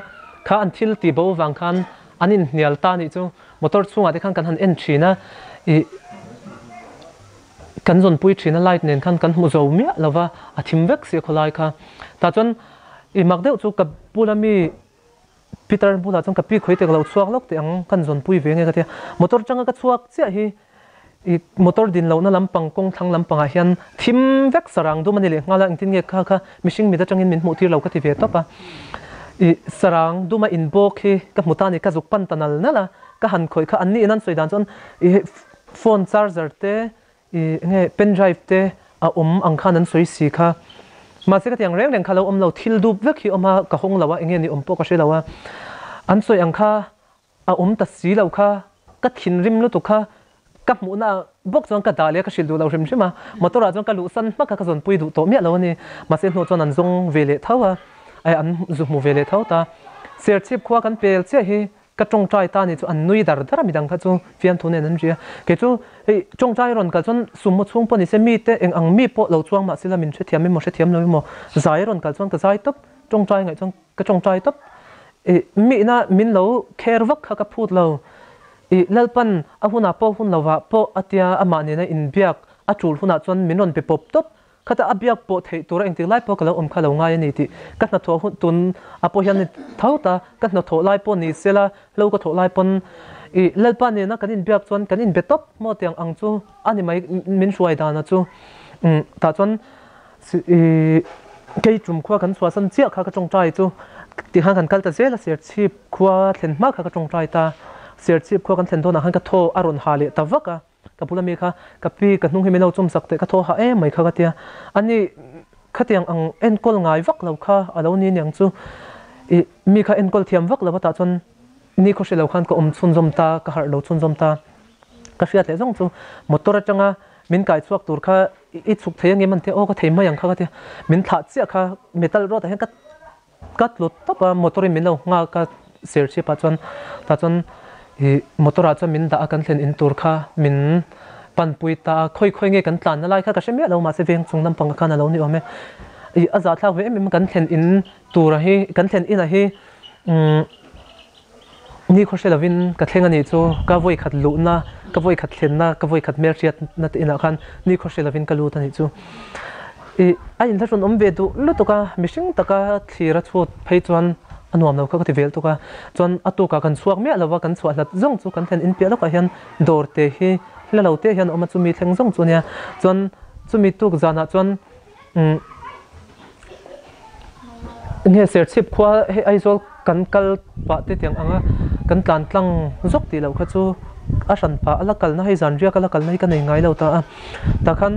kha an thil ti bo vang khan an inhnial ta nih chu motor chhungah te khan kan han en thin a ih kan zawnpui thin a light nen khan kan hmu zo miah lova a thim vek si a khawlai kha tah chuan ih mak deuh chu ka bula mi Peter bulah chuan ka pi khawi tek lo chhuak lawk teh ang kan zawnpui ve nge ka tia. Motor atanga ka chhuak chiah hi i motor din lohna lampang kawng thlang lampangah hian thim vek sarang dum a ni leh nghal a, engtin nge kha kha mihring mit atangin min hmuh tir lo ka ti ve tawp a. I sarang duma inbawk hi ka hmu ta a ni, ka zuk pan ta nal nal a, ka han khawih kha an niin an sawi dan chuan i phone charger te I nge pen drive te a awm ang khan an sawi si kha. Mahse ka ti ang reng reng kha lo awm lo, thil dup vek hi awm a, ka hawng lo a, enge ni awm pawh ka hre lo a. An sawi ang kha a awm ta si lo kha, ka thinrim lutuk kha, ka hmuhna ah bawk chuan ka dah leh a, ka hrilh duh lo hrim hrim a. Motor ah chuan ka luh san hmak a, ka zawnpui duh tawh miah lo a ni. Mahse hnuah chuan an zawng ve leh tho a, ai an zu hmu ve leh tho ta. Serchhip khua kan pel chiah hi Ka tawngtai ta ni chu an nui dar dar a, midang kha chu fiamthu nen an ri a. Kei chu hei tawngtai rawn kal chuan summaw chhung pawh ni se mite eng ang mi pawh lo chuang mah sila min hrethiam emaw hrethiam lo emaw zai rawn kal chuan ka zai tawp, tawngtai ngaih chuan ka tawngtai tawp. Ih mihna min lo kher vak kha ka phut lo. Ih Lalpan a hunah pawh hun lovah pawh a tia amah nena inbiak a tul hunah chuan min rawn pe pawp tawp. Khata a biak pawh theih tura engtik lai pawh ka lo awm kha lo ngai a ni tih ka hnathawh hun tun ah pawh hian ni tho ta, ka hnathawh lai pawh ni sela hlo ka thawh lai pawn i Lalpa nena kan inbiak chuan kan inbe tawp maw tiang ang chu a ni mai min hruai dana chu umm tah chuan i kei tum khua kan chhuahsan chiah kha ka tawngtai chu tikhan kan kal ta zel a Serchhip khua thlen hma kha ka tawngtai ta, Serchhip khua kan thlen dawnah khan ka thaw a rawn ha leh ta vak a. Ka bula mi kha, ka pi, ka hnung hi min lo chawm sak teh, ka thaw hah em mai kha ka tia. Ani khatiang ang enkawl ngai vak lo kha a lo ni niang chu. Ih, mi kha enkawl thiam vak lo a tah chuan ni khaw hre lo khan ka awm chhunzawm ta, ka harh lo chhunzawm ta. Ka hriat leh zawng chu motor atanga. Min kai chhuak tur kha i chhuk thei angem an tia, aw ka thei mai ang kha ka tia. Min thlah chiah kha metal road ah hian ka ka tlut tawp a, motor in min lo nghak a serchhip ah chuan tah chuan ih motor ah chuan min dah a kan thlen in tur kha min panpui ta a, khawi khawi nge kan tlan na lai kha ka hre miah lo mahse veng chung lampang ah khan a lo ni awm e. Ih a zahthlak ve em em a kan thlen in tur ah hi kan thlen in ah hi umm Ni khaw hre lovin ka thleng a nih chu, ka vawi khat luhna, ka vawi khat thlenna, ka vawi khat hmelhriatna te inah khan ni khaw hre lovin ka lut a nih chu. Ih, a inthlahrun awm ve duh lutuk a, mihring taka thlir a chhut phei chuan a nuam lo kha ka ti vel tuk a. Chuan a tukah kan chhuak miah lo va, kan chhuah hlat zawng chu kan thlen in piah lawkah hian dawr te hi hla lo te hian a awm a, chumi thleng zawng chu a nia. Chuan chumi tuk zanah chuan umm Nge Serchhip khua hei Aizawl kan kal pah te tiang anga kan tlan tlang zawk tih loh kha chu a hran pah a la kalna hei zan riak a la kalna hi ka nei ngai lo ta a. Tah khan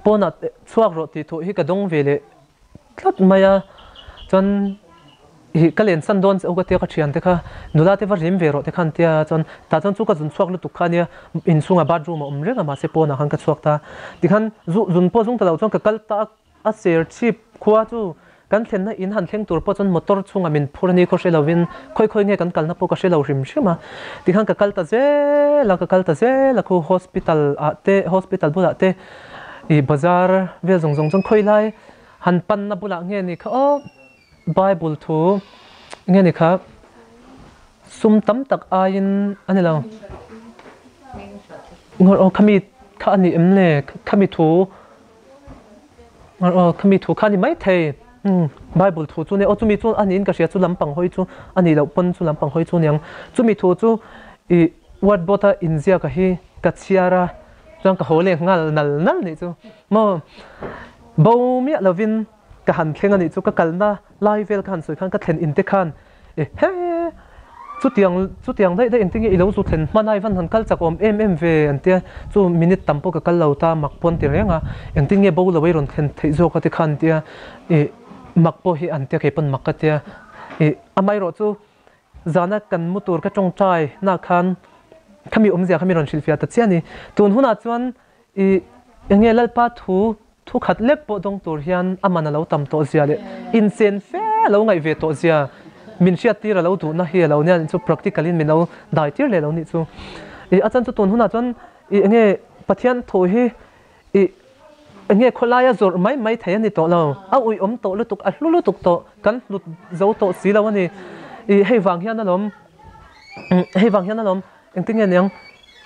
pawnah chhuak rawh tih thuh hi ka dawng ve leh tlat mai a chuan Ih, ka len san dawn che u ka tia ka thiante kha nula te va rim ve rawh te khan tia chuan tah chuan chu ka zun chhuak lutuk kha ania inchhungah bathroom a awm reng a mahse pawnah khan ka chhuak ta tikhan zu zun pawh zung ta lo chuan ka kal ta a ser chhip khua chu kan thlenna in han thleng tur pawh chuan motor chhungah min phur a ni khaw hre lovin khawi khawi nge kan kalna pawh ka hre lo hrim hrim a tikhan ka kal ta zel a ka kal ta zel a khu hospital ah te hospital bulah te ih bazar vel zawng zawng chuan khawi lai han panna bulah nge ni kha aw. Bible thu nge ni kha sum tam tak aiin a ni lo. Ngawr aw khami kha a ni em le khami thu ngawr aw khami thu kha a ni mai thei. Um Bible thu chu nia aw chumi chu a niin ka hria chu lampang hawi chu a nih loh pawn chu lampang hawi chu niang. Chumi thu chu ih whiteboard a inziak a hi ka chhiar a chuan ka haw leh nghal nal nal nih chu maw bo miah lovin. Ka han thleng a nih chu ka kalna lai vel ka han sawi khan ka thlen in te khan e he chutiang chutiang daih daih engtin nge i lo zu thlen hman a i van han kal chak awm em em ve an tia chu minute tam pawh ka kal lo ta mak pawh an ti reng a engtin nge bo lo ei rawn thlen theih zawk a ti khan an tia i mak pawh hi an tia kei pawn mak ka tia i amaherawh chu zana kan mu tur ka tawngtai nah khan khami awmzia kha mi rawn hrilhfiah ta chiah a ni tun hunah chuan I enge Lalpa thu thu khat lek pawh dawng tur hian a man a lo tam tawh zia leh inchen fe a lo ngaih ve tawh zia min hriat tir a lo duhna hi a lo nia chu practical in min lo dai tir leh lo nih chu. I a chan chu tun hunah chuan i enge Pathian thu hi i enge khawlaia zawrh mai mai thei a ni tawh lo, a uiawm tawh lutuk, a hlu lutuk tawh, kan hlut zo tawh si lo a ni. I hei vang hian alawm hei vang hian alawm Engtin nge niang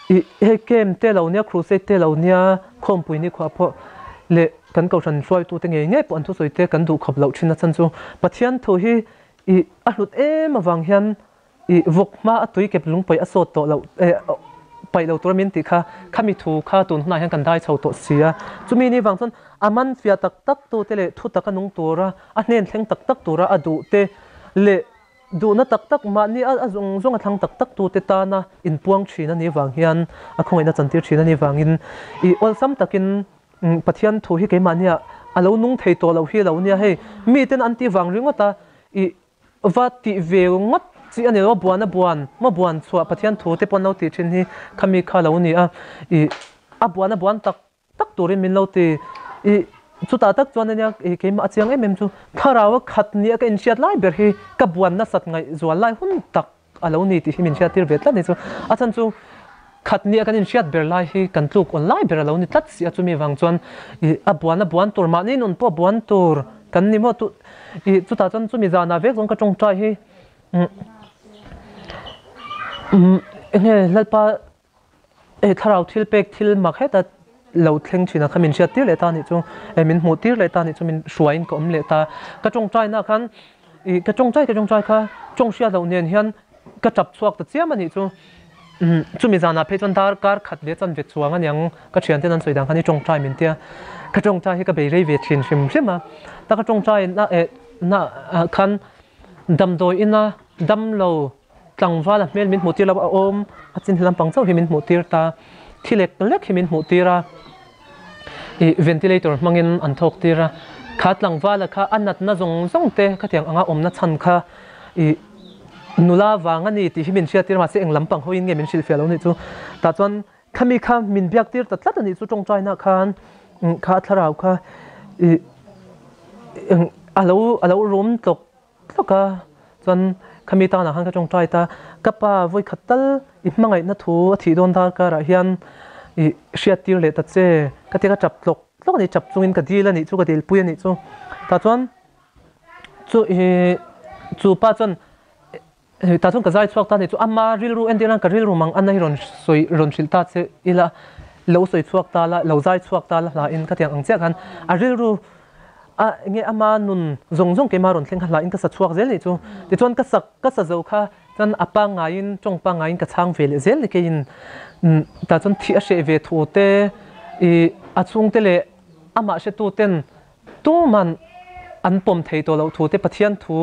ih hei camp te lo nia crusade te lo nia khawmpui ni khuah pawh leh kan kohhran hruaitu te ngei ngei pawh an thusawi te kan duh khawp loh thin a chhan chu Pathian thu hi ih a hlut em avang hian ih vawk hma a tui kep lung paih a sawt tawh loh eh paih lo tura min tih kha khami thu kha tun hunah hian kan dai chho tawh si a chumi ni vang chuan a man fiah tak tak tu te leh thu taka nung tura a hnen thleng tak tak tura a duh te leh Duhna tak tak mahni a zawng zawng a thlang tak tak tute tana inpuang thin a nih vang hian a khawngaihna chantir thin a nih vangin i awlsam takin Pathian thu hi keimahnia a lo nung thei tawh loh hi a lo nia hei miten an tih vang ringawt a i va tih ve ngawt chi a ni lo a buan a buan maw buan chhuah Pathian thu te pawh an lo tih thin hi khami kha a lo ni a i a buan a buan tak tak turin min lo ti. I chutah tak chuan ania i keimah a chiang em em chu thlarau a khat nia ka inhriat lai ber hi ka buan nasat ngaihzual lai hun tak a lo ni tih hi min hriattir ve tlat ni chu. A chhan chu khat nia kan inhriat ber lai hi kan tluk awn lai ber a lo ni tlat si a chumi vang chuan i a buan a buan tur mahni nun pawh buan tur kan ni maw tu i chutah chuan chumi zanah vek zawng ka tawngtai hi umm enge Lalpa Hei thlarau thil pek thil mak heta lo thleng thin ang kha min hriat tir leh ta anih chu, eh min hmuh tir leh ta anih chu min hruaiin ka awm leh ta. Ka tawngtai na khan ih ka tawngtai ka tawngtai kha tawng hriat loh nen hian ka tap chhuak ta chiam anih chu. Umm chumi zanah phei chuan dar kar khat leh chanve chuang aniang ka thianten an sawi dan khan i tawngtai min tia. Ka tawngtai hi ka bei rei ve thin hrim hrim a, ta ka tawngtai na eh na ah khan damdawi ina damlo Tlangval a hmel min hmuh tir lo a awm a chin lampang chauh hi min hmuh tir ta, thi lek lek hi min hmuh tir a, ih ventilator hmangin an thawk tir a, kha tlangvala kha a natna zawng zawng te khatiang anga awmna chhan kha ih nula vang a ni tih hi min hriat tir a mahse eng lampang hawiin nge min hrilhfiah lo nih chu tah chuan. Khami kha min biak tir ta tlat a nih chu tawngtaina khan kha thlarau kha i a lo a lo rum tlawk tlawk a, chuan khami tanah khan ka tawngtai ta, ka pa vawi khat tal i hmangaihna thu a thih dawn dar karah hian i hriat tir leh ta che ka tia ka tap tlawk tlawk a ni, tap chungin ka dil a nih chu ka dilpui a nih chu tah chuan chu i chu pa chuan Tah chuan ka zai chhuak ta ni chu ama rilru entir nan ka rilru mang anna hi rawn sawi rawn hrilh ta che ila lo sawi chhuak ta la lo zai chhuak ta la hla in ka tiang ang chiah khan a rilru a enge ama nun zawng zawng keimah rawn thleng kha hla in ka sa chhuak zel nih chu tichuan ka sak ka sa zo kha chuan a pangngaiin tawng pangngaiin ka chhang ve leh zel ni keiin tah chuan thih a hreh ve thu te ih a chhungte leh amah hretu ten Tuman an pawm thei tawh loh thu te, Pathian thu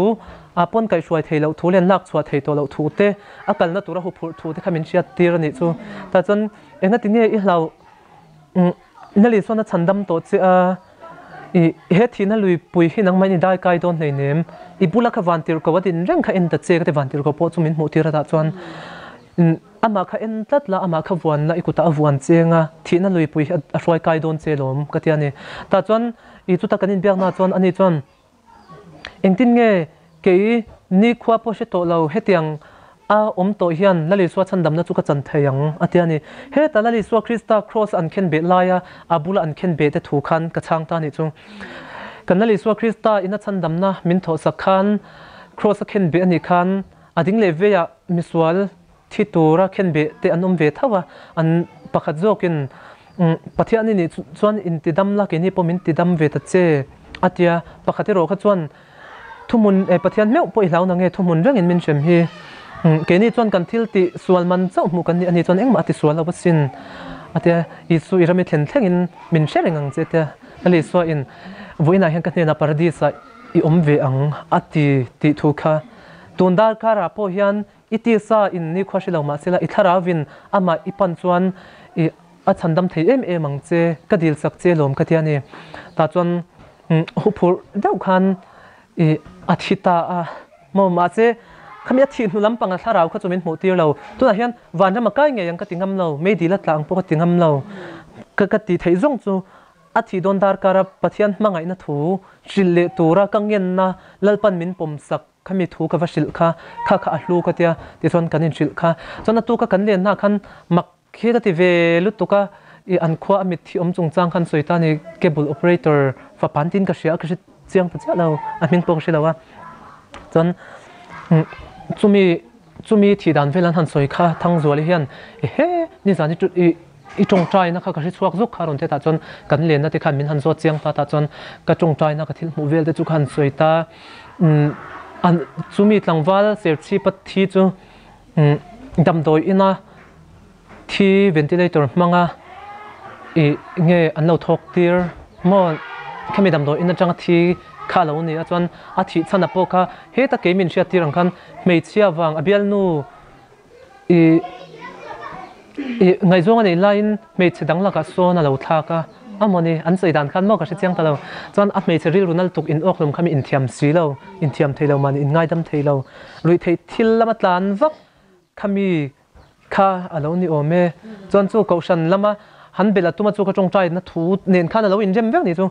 a pawn kaihhruai thei loh thu leh an lak chhuah thei tawh loh thu te, a kalna tura huphurh thu te kha min hriat tir a nih chu. Tah chuan engati nge i hlau Nali chuan a chhan dam tawh che a, i he thihna luipui hi nangmah in i dai kai dawn hleinem, i bula kha vantirhko a din reng kha en ta che ka ti vantirhko pawh chu min hmuh tir a tah chuan Amah kha en tlat la, amah kha vuan la, i kutah a vuan cheng a, thihna luipui hi a hruai kai dawn che lawm ka ti a ni. Tah chuan i chuta kan inbiaknaah chuan ani chuan, Engtin nge kei nikhua pawh hre tawh lo, hetiang a awm tawh hian Lal Isua chhandamna chu ka chan thei ang a ti a ni. Heta Lal Isua Krista kraws an khen beh laia a bula an khen beh te thu khan ka chhang ta a nih chu. Kan Lal Isua Krista ina chhandamna min thawhsak khan kraws a khen beh a nih khan a ding leh veiah misual Thi tura khenbeh te an awm ve tho a, an pakhat zawkin Pathian i nih chuan intidam la, keini pawh min tidam ve ta che a tia, pakhat erawh kha chuan thuhmun Pathian meuh pawh i hlau na nge thuhmun rengin min hrem hi, keini chuan kan thil tih sual man chauh hmuh kan nih a nih chuan engmah a ti sual lo asin a tia, Isu i rami thlen thlengin min hre reng ang che a tia, Lal Isua in vawiinah hian ka hnenah Paradis ah i awm ve ang a ti tih thu kha tun darkar ah pawh hian I tisa in nikhua hre lo mahsela i thlarauin amah i pan chuan i a chhandam thei em em ang che, ka dil chak che lawm ka ti a ni. Tah chuan huphurh deuh khan i a thi ta a maw mahse khami a thih hnu lampang a thlarau kha chu min hmuh tir lo. Tunah hian vanram a kai ngei ang ka ti ngam lo, meidil a tla ang pawh ka ti ngam lo. Ka ka ti theih zawng chu a thih dawn darkara Pathian hmangaihna thu hrilh leh tura ka ngenna Lalpan min pawm sak Khami thu ka va hrilh kha, kha kha a hlu ka tia, tichuan kan inhrilh kha. Chuan a tuka kan lenna khan mak hi ka ti ve lutuk a, i an khua a mitthi awm chungchang khan sawi ta ni, cable operator fapan tiin ka hria a, ka hre chiang ta chiah lo, a hming pawh ka hre lo a. Chuan chumi chumi thih dan vel an han sawi kha Thangzuali hian ehe nizan i i i tawngtaina kha ka hre chhuak zawk kha a rawn ti a, tah chuan kan lenna te khan min han zawt chiang ta, tah chuan ka tawngtaina ka thil hmuh vel te chu ka han sawi ta. An chumi tlangval serchhipa thi chu damdawi ina thi ventilator hmanga ih nge an lo thawk tir maw khami damdawi in atanga thi kha a lo ni a chuan a thih chhan a pawh kha heta kei min hriat tir ang khan hmeichhia vang a bialnu ih ih ngaihzawng a neih laiin hmeichhe dang lakah sawn a lo thlak a amawni an sawi dan khan maw ka hre chiang ta lo chuan a hmeichhe rilru nal tuk in awk hlawm kha mi inthiam si lo inthiam thei lo mahni inngaidam thei lo ruihtheih thil lama tlan vak Khami kha a lo ni awm e. Chuan chu Kohhran lama han bel a tuma chu ka tawngtaina thu nen khan a lo inrem vek ni chu.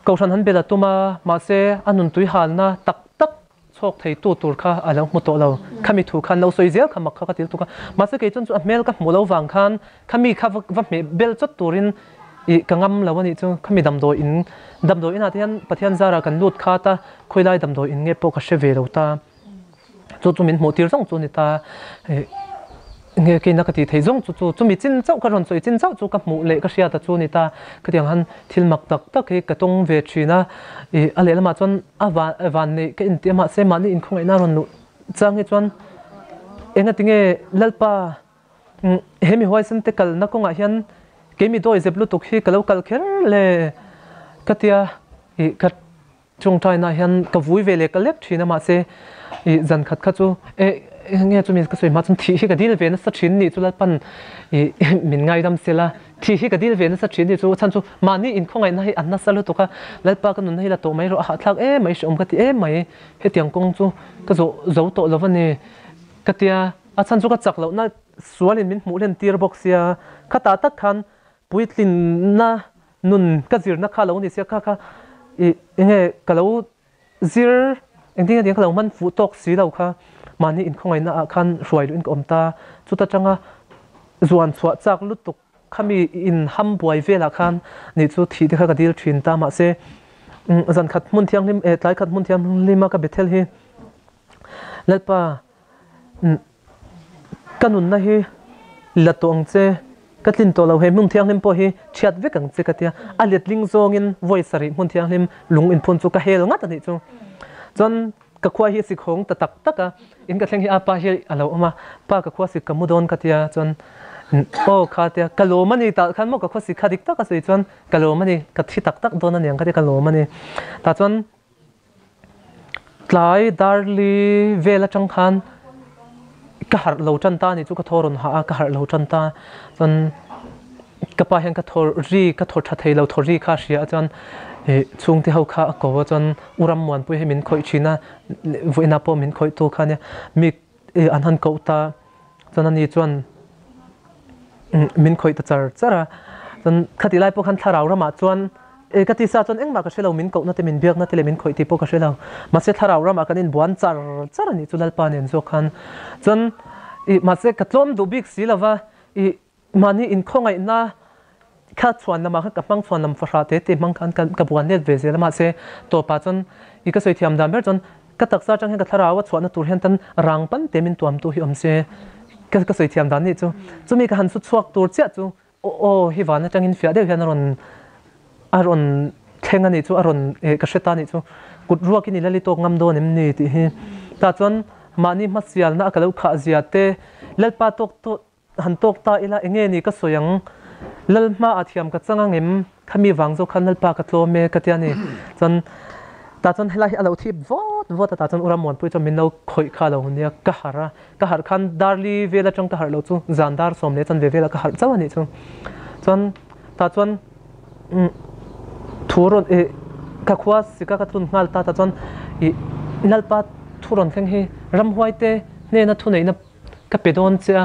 Kohhran han bel a tuma mahse a nuntui halna tak tak chhawk thei tu tur kha a lo hmu tawh lo. Khami thu khan lo sawi zel kha mak kha ka til tuk a. Mahse kei chuan chu a hmel ka hmuh lo vang khan khami kha va hmeh bel chawt turin ih ka ngam lo a nih chu. Khami damdawi in damdawi inah te hian Pathian zarah kan lut khat a, khawilai damdawi in nge pawh ka hre ve lo ta. Chu chu min hmuh tir zawng chu a ni ta. Nge keina ka tih theih zawng chu chu chumi chin chauh ka rawn sawi chin chauh chu ka hmuh leh ka hriat a chu a ni ta. Khatiang han thil mak tak tak hi ka tawng ve thin a. Ih a lehlamah chuan a van van neih ka inti a mahse mahni inkhawngaihna a rawn luh chang hi chuan engati nge Lalpa he mi huaisen te kalna kawngah hian keimi dawi zep lutuk hi ka lo kal kher le ka tia ih ka Chungtainah hian ka vui ve leh ka lek thin a mahse ih zan khat kha chu eh nge chumi ka sawi hma chuan thih hi ka dil ve nasa thin nih chu Lalpan ih min ngaidam sel a, thih hi ka dil ve nasa thin nih chu chhan chu mahni inkhawngaihna hi an nasa lutuk a, Lalpa ka nunna hi la tawh mai rawh a hahthlak em mai hrehawm ka ti em mai hetiang kawng chu ka zawh zo tawh lo a ni ka tia a chhan chu ka chak lohna. sualin min hmuh hlen tir bawk sia, khatah tak khan puitlinna nun ka zirna kha lo ni sia, kha kha ih enge ka lo zir engtin nge tiang ka lo hman fuh tawk si lo kha mahni inkhawngaihna ah khan hruai luhin ka awm ta, chuta tanga zuan chhuah chak lutuk khami in ham buai velah khan nih chu thih te kha ka dil thin ta mahse zan khat hmun thianghlim eh tlai khat hmun thianghlim a ka Bethel hi Lalpa Ka nunna hi la tawh ang che, ka tlin tawh lo, he hmun thianghlim pawh hi chhiat vek ang che ka tia, a letling zawngin vawi sarih hmun thianghlim lung inphun chu ka hel ngat a nih chu. Chuan ka khua hi sik hawng ta tak tak a, in ka thleng hi a pa hi a lo awm a, pa ka khua sik ka mu dawn ka tia, chuan aw kha tia, ka lawm a ni tah khan maw ka khua sik kha dik tak a sawi chuan ka lawm a ni, ka thi tak tak dawn a niang ka tia ka lawm a ni. Tah chuan Tlai darli vel atang khan ka harh lo tan ta a ni chu ka thaw rawn hah a, ka harh lo tan ta. Chuan ka pa hian ka thaw ri ka thaw tha thei lo thaw ri kha a hria a chuan ih chhungte ho kha a ko a chuan U Rammuanpui hi min khawih thin a, vawiinah pawh min khawih tu kha ania mi ih an han koh ta chuan ani chuan min khawih ta char char a chuan khatih lai pawh khan thlarau ramah chuan e ka tisa chuan engmah ka hrelo min kohna te min biakna te leh min khawih tih pawh ka hrelo mahse thlarau ramah kan inbuan char char a nih chu Lalpa nen zawk khan chuan ih mahse ka tlawm duh bik si lova ih Mahni inkhawngaihna kha chhuan lamah khan ka hmang chhuan lam fahrah te te hmang khan ka buan let ve zel a mahse tawpah chuan i ka sawi thiam dan ber chuan ka taksa atang hian ka thlarau a chhuahna tur hian tan rang pan te min tuamtu hi awm se ka ka sawi thiam dan nih chu chumi ka han su chhuak tur chiah chu aw aw hi van atangin fiah deuh hian a rawn a rawn thleng a nih chu a rawn eh ka hre ta nih chu kut ruakin i la li tawk ngam dawn em ni tih hi tah chuan mahni hmasialna a ka lo khah zia te Lalpa tawk tawh Han tawk ta ila enge ni ka sawi ang, Lal hma ah thiam ka chang ang em, khami vang zawk khan Lalpa ka tlawm e ka ti a ni. Chuan tah chuan helai hi a lo thip vawt vawt a, tah chuan U Rammuanpui chuan min lo khawih kha lo nia, ka harh a, ka harh khan darli vel atang ka harh lo chu zan dar sawm leh chanve velah ka harh chauh a nih chu. Chuan tah chuan thu rawn ih ka khua sika ka tlun nghal ta, tah chuan ih Lalpa thu rawn thleng hi ramhuaite hnena thuneihna Ka pe dawn che a,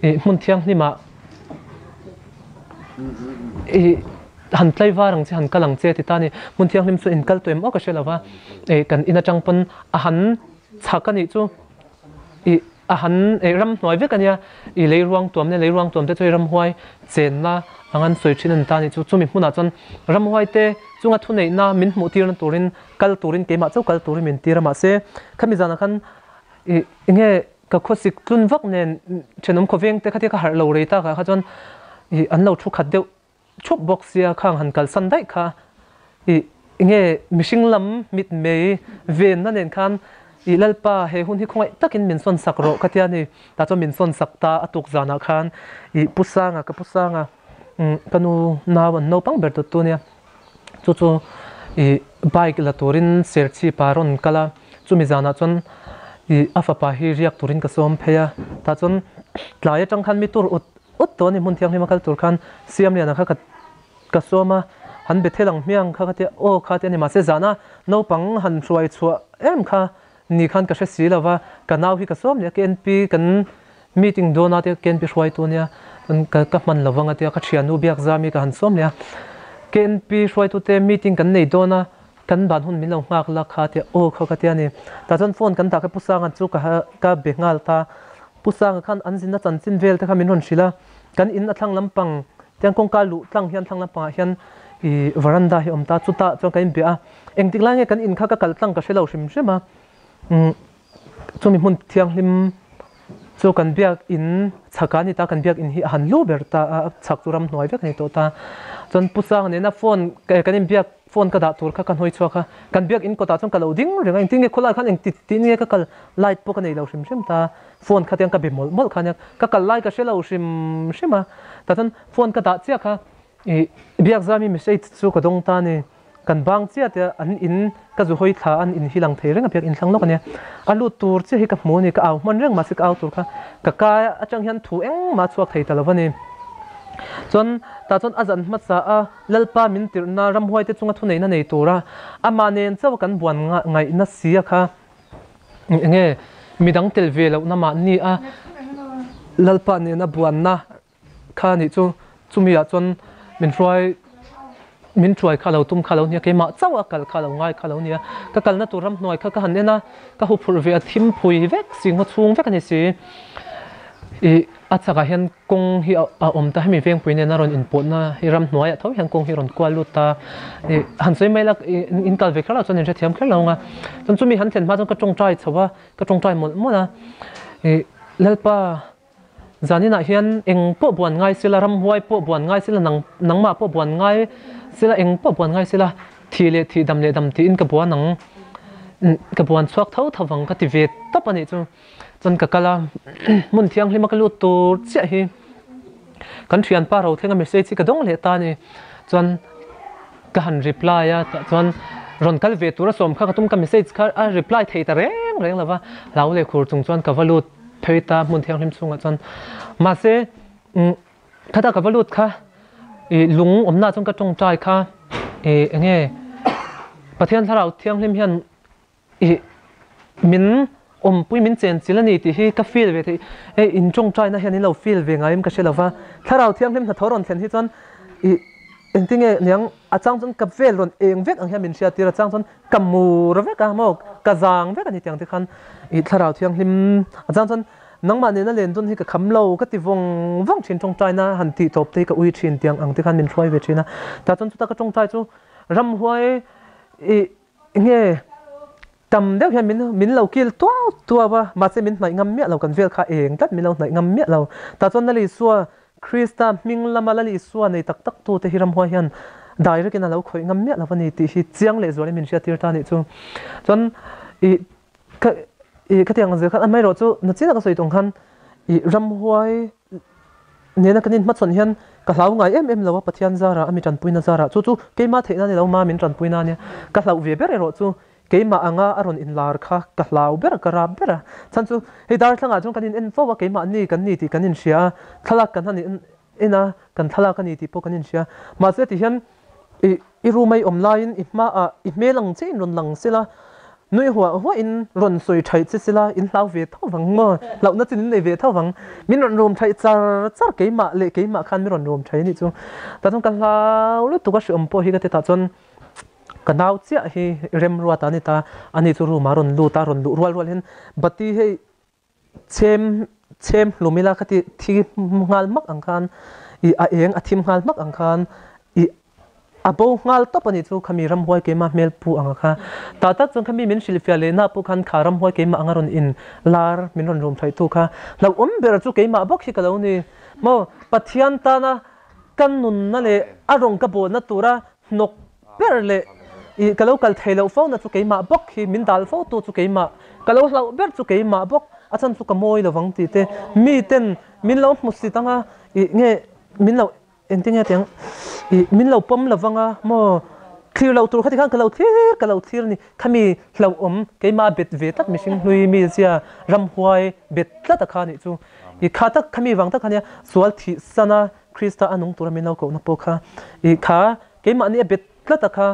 ih hmun thianghlimah ih han tlaivar ang che, han kal ang che ti ta a ni. Hmun thianghlim chu in kal tawh em aw ka hre lo va, ih kan in atang pawn a han chhak a nih chu ih a han ih ramhnuai vek a nia, ih lei ruang tuam leh lei ruang tuam te chu hei ramhuai chenna ang an sawi thin a ni ta a ni chu. Chumi hmunah chuan ramhuai te chunga thuneihna min hmuh tirna turin kal turin keimah chauh kal turin min tir a, mahse khami zanah khan Ih enge ka khawsik tlun vak nen thenawm khawveng te khatia ka harh lo rei tak ah kha chuan ih an lo thu khat deuh thup bawk sia khang han kalsan daih kha ih enge mihring lam mit mei venna nen khan ih Lalpa he hun hi khawngaih takin min sawn sak rawh khatia ni tah chuan min sawn sak ta a tuk zanah khan ih Pu Sanga ka Pu Sanga ka nu nau an naupang ber tut tu nia. Chu chu ih bike la turin Serchhip a rawn kal a, chumi zanah chuan ih a fapa hi riak turin ka sawm phei a, tah chuan tlai atang khan mi tur ut ut tawh a ni hmun thianghlim a kal tur khan Siamliana kha ka ka sawm a, han be thel ang hmiang kha ka tia aw kha tia ni mahse zana naupang han hruai chhuah em kha ni khan ka hre si lo va, ka nau hi ka sawm leh a, KNP kan meeting dawn a tia KNP hruaitu ania chuan ka ka hman lo vang a tia ka thiannu Biakzami ka han sawm leh a, KNP hruaitute meeting kan nei dawn a, kan ban hun min lo nghak la kha tia aw kha ka tia ni. Tah chuan phone kan dah kha Pu Sanga chu ka ka be nghal ta, Pu Sanga khan an zinna chanchin vel te kha min rawn hrilh a, kan in a thlang lampang tiang kawngka luh tlang hian thlang lampangah hian ih veranda hi a awm ta, chutah chuan kan inbia a. Engtik lai nge kan in kha ka kal tlang ka hre lo hrim hrim a, umm chumi hmun thianghlim chu kan biak in chhak a ni ta, kan biak in hi a han lu ber ta a, a chhak chu ramhnuai vek a ni tawh ta. Chuan Pu Sanga nena phone kan inbiak phone ka dah tur kha ka hnuai chhuak a, kan biak in kawtah chuan ka lo ding reng a, engtin nge khawlai khan engti tih nge ka kal light pawh ka nei lo hrim hrim ta, phone kha tiang ka be mawlh mawlh kha nia, ka kal lai ka hre lo hrim hrim a, tah chuan phone ka dah chiah kha ih biakzami message chu ka dawng ta a ni. Kan bang chiah te an in ka zu hawi thla an in hi lang thei reng a biak in thlang lawk a nia. A lut tur chiah hi ka hmu a ni, ka au hman reng mahse ka au tur kha ka kai atang hian thu engmah a chhuak thei ta lo a ni. Chuan tah chuan a zan hmasa a Lalpa min tirhna ramhuai te chunga thuneihna nei tura amah nen chauh a kan buan ngaihna si a kha enge midang tel ve lohna mahni a. Lalpa nena buanna kha nih chu chumi ah chuan min hruai min hruai kha lo tum kha lo nia keimah chauh a kal kha lo ngai kha lo nia ka kalna tur ramhnuai kha ka han en a ka huphurh ve a thim phui vek si ngaw chhung vek a ni si ih a chakah hian kawng hi a awm ta hemi vengpui nena rawn inpawhna hi ramhnuaiah tho hian kawng hi a rawn kual lut ta ih han sawi mai la in kal ve kher lo chuan in hrethiam kher lo ang a chuan chumi han thlen hma chuan ka tawngtai chho a ka tawngtai mawlh mawlh a ih Lalpa Zaninah hian eng pawh buan ngai sela, ramhuai pawh buan ngai sela, nang nangmah pawh buan ngai sela, eng pawh buan ngai sela, thih leh thih, dam leh dam tiin ka buan ang, ka buan chhuak tho tho vang ka ti ve tawp a nih chu. Chuan ka kal a, hmun thianghlima ka lut tur chiah hi kan thianpa Rothlenga message hi ka dawng leh ta a ni. Chuan ka han reply a, tah chuan rawn kal ve tura sawm kha ka tum ka message kha a reply thei ta reng reng lo va, hlau leh khur chung chuan ka va lut. Phei ta hmun thianghlim chhungah chuan mahse khata ka va lut kha ih lung awmna chuan ka tawngtai kha ih eng nge Pathian thlarau thianghlim hian ih min awmpui min chen chilh a ni tih hi ka feel ve theih hei in tawngtaina hian in lo feel ve ngaiin ka hre lo va thlarau thianghlim hnathawh rawn thlen hi chuan ih engtinge niang a chang chuan ka vel rawn eng vek ang hian min hriat tir a chang chuan Ka mur vek a maw, ka zang vek a ni tiang te khan i thlarau thianghlim a chang chuan nangmah nena len dawn hi ka kham lo ka ti vawng vawng thin tawngtaina han tih tawp te hi ka ui thin tiang ang te khan min hruai ve thin a. Tah chuan chuta ka tawngtai chu ramhuai i nge tam deuh hian min min lo kil tuau tuau a mahse min hnaih ngam miah lo kan vel kha eng tlat min lo hnaih ngam miah lo. Tah chuan Lal Isua Krista hming lama Lal Isua nei tak tak tute hi ramhuai hian direct in a lo khawih ngam miah lo a ni tih hi chiang leh zualin min hriattir ta a nih chu. Chuan ih ka ih khatiang ang zel khan amaherawh chu nachina ka sawi tawng khan ih ramhuai nena kan inhmachhawn hian ka hlau ngai em em lo a Pathian zarah a mi tanpuina zarah chu chu keimah theihna a ni lo ma min tanpuina a nia ka hlauh ve ber erawh chu Keimah anga a rawn inlar kha ka hlau ber a, ka rap ber a. Chhan chu hei darthlangah chuan kan in en fo a, keimah ni kan ni tih kan inhria a, thlalak kan han in en a, kan thlalak a ni tih pawh kan inhria. Mahse ti hian i i room a i awm laiin i hmaah i hmel ang chiah in rawn lang sela, nui huah huah in rawn sawi thaih che sela in hlau ve tho vang maw? Hlauhna chin in nei ve tho vang. Min rawn rum thaih char char keimah leh keimah khan min rawn rum thaih a nih chu. Tah chuan ka hlau lutuk a hreawm pawh hi ka ti tah chuan Ka nau chiah hi remruat a ni ta, ani chu room ah rawn lut a, rawn luh rual rual hian bati hei chhem chhem hlum ila khati thi nghal hmak ang khan ih a eng a thim nghal hmak ang khan ih a bo nghal tawp a nih chu khami ramhuai keimah hmel pu anga kha. Tah tak chuan khami min hrilhfiah leh na pawh khan kha ramhuai keimah anga rawn in lar min rawn rum thaih tu kha hlauhawm ber chu keimah bawk hi ka lo ni maw Pathian tana ka nunna leh a rawng ka bawlna tura Hnawk ber leh i ka lo kal thei loh fo na chu keimah bawk hi, min dal fo tu chu keimah, ka lo hlauh ber chu keimah bawk, a chan chu ka mawi lo vang tih te, mi ten min lo hmu sit anga i nge min lo engtin nge tiang i min lo pawm lo vanga maw thlir loh tur kha tikhan ka lo thlir ka lo thlir a ni, khami hlauhawm keimah bet ve tlat mihring hlui mi zia ramhuai bet tlat a kha nih chu i kha tak khami vang tak kha nia sual thih sana Krista a nung tura min lo kohna pawh kha i kha keimahni a bet tlat a kha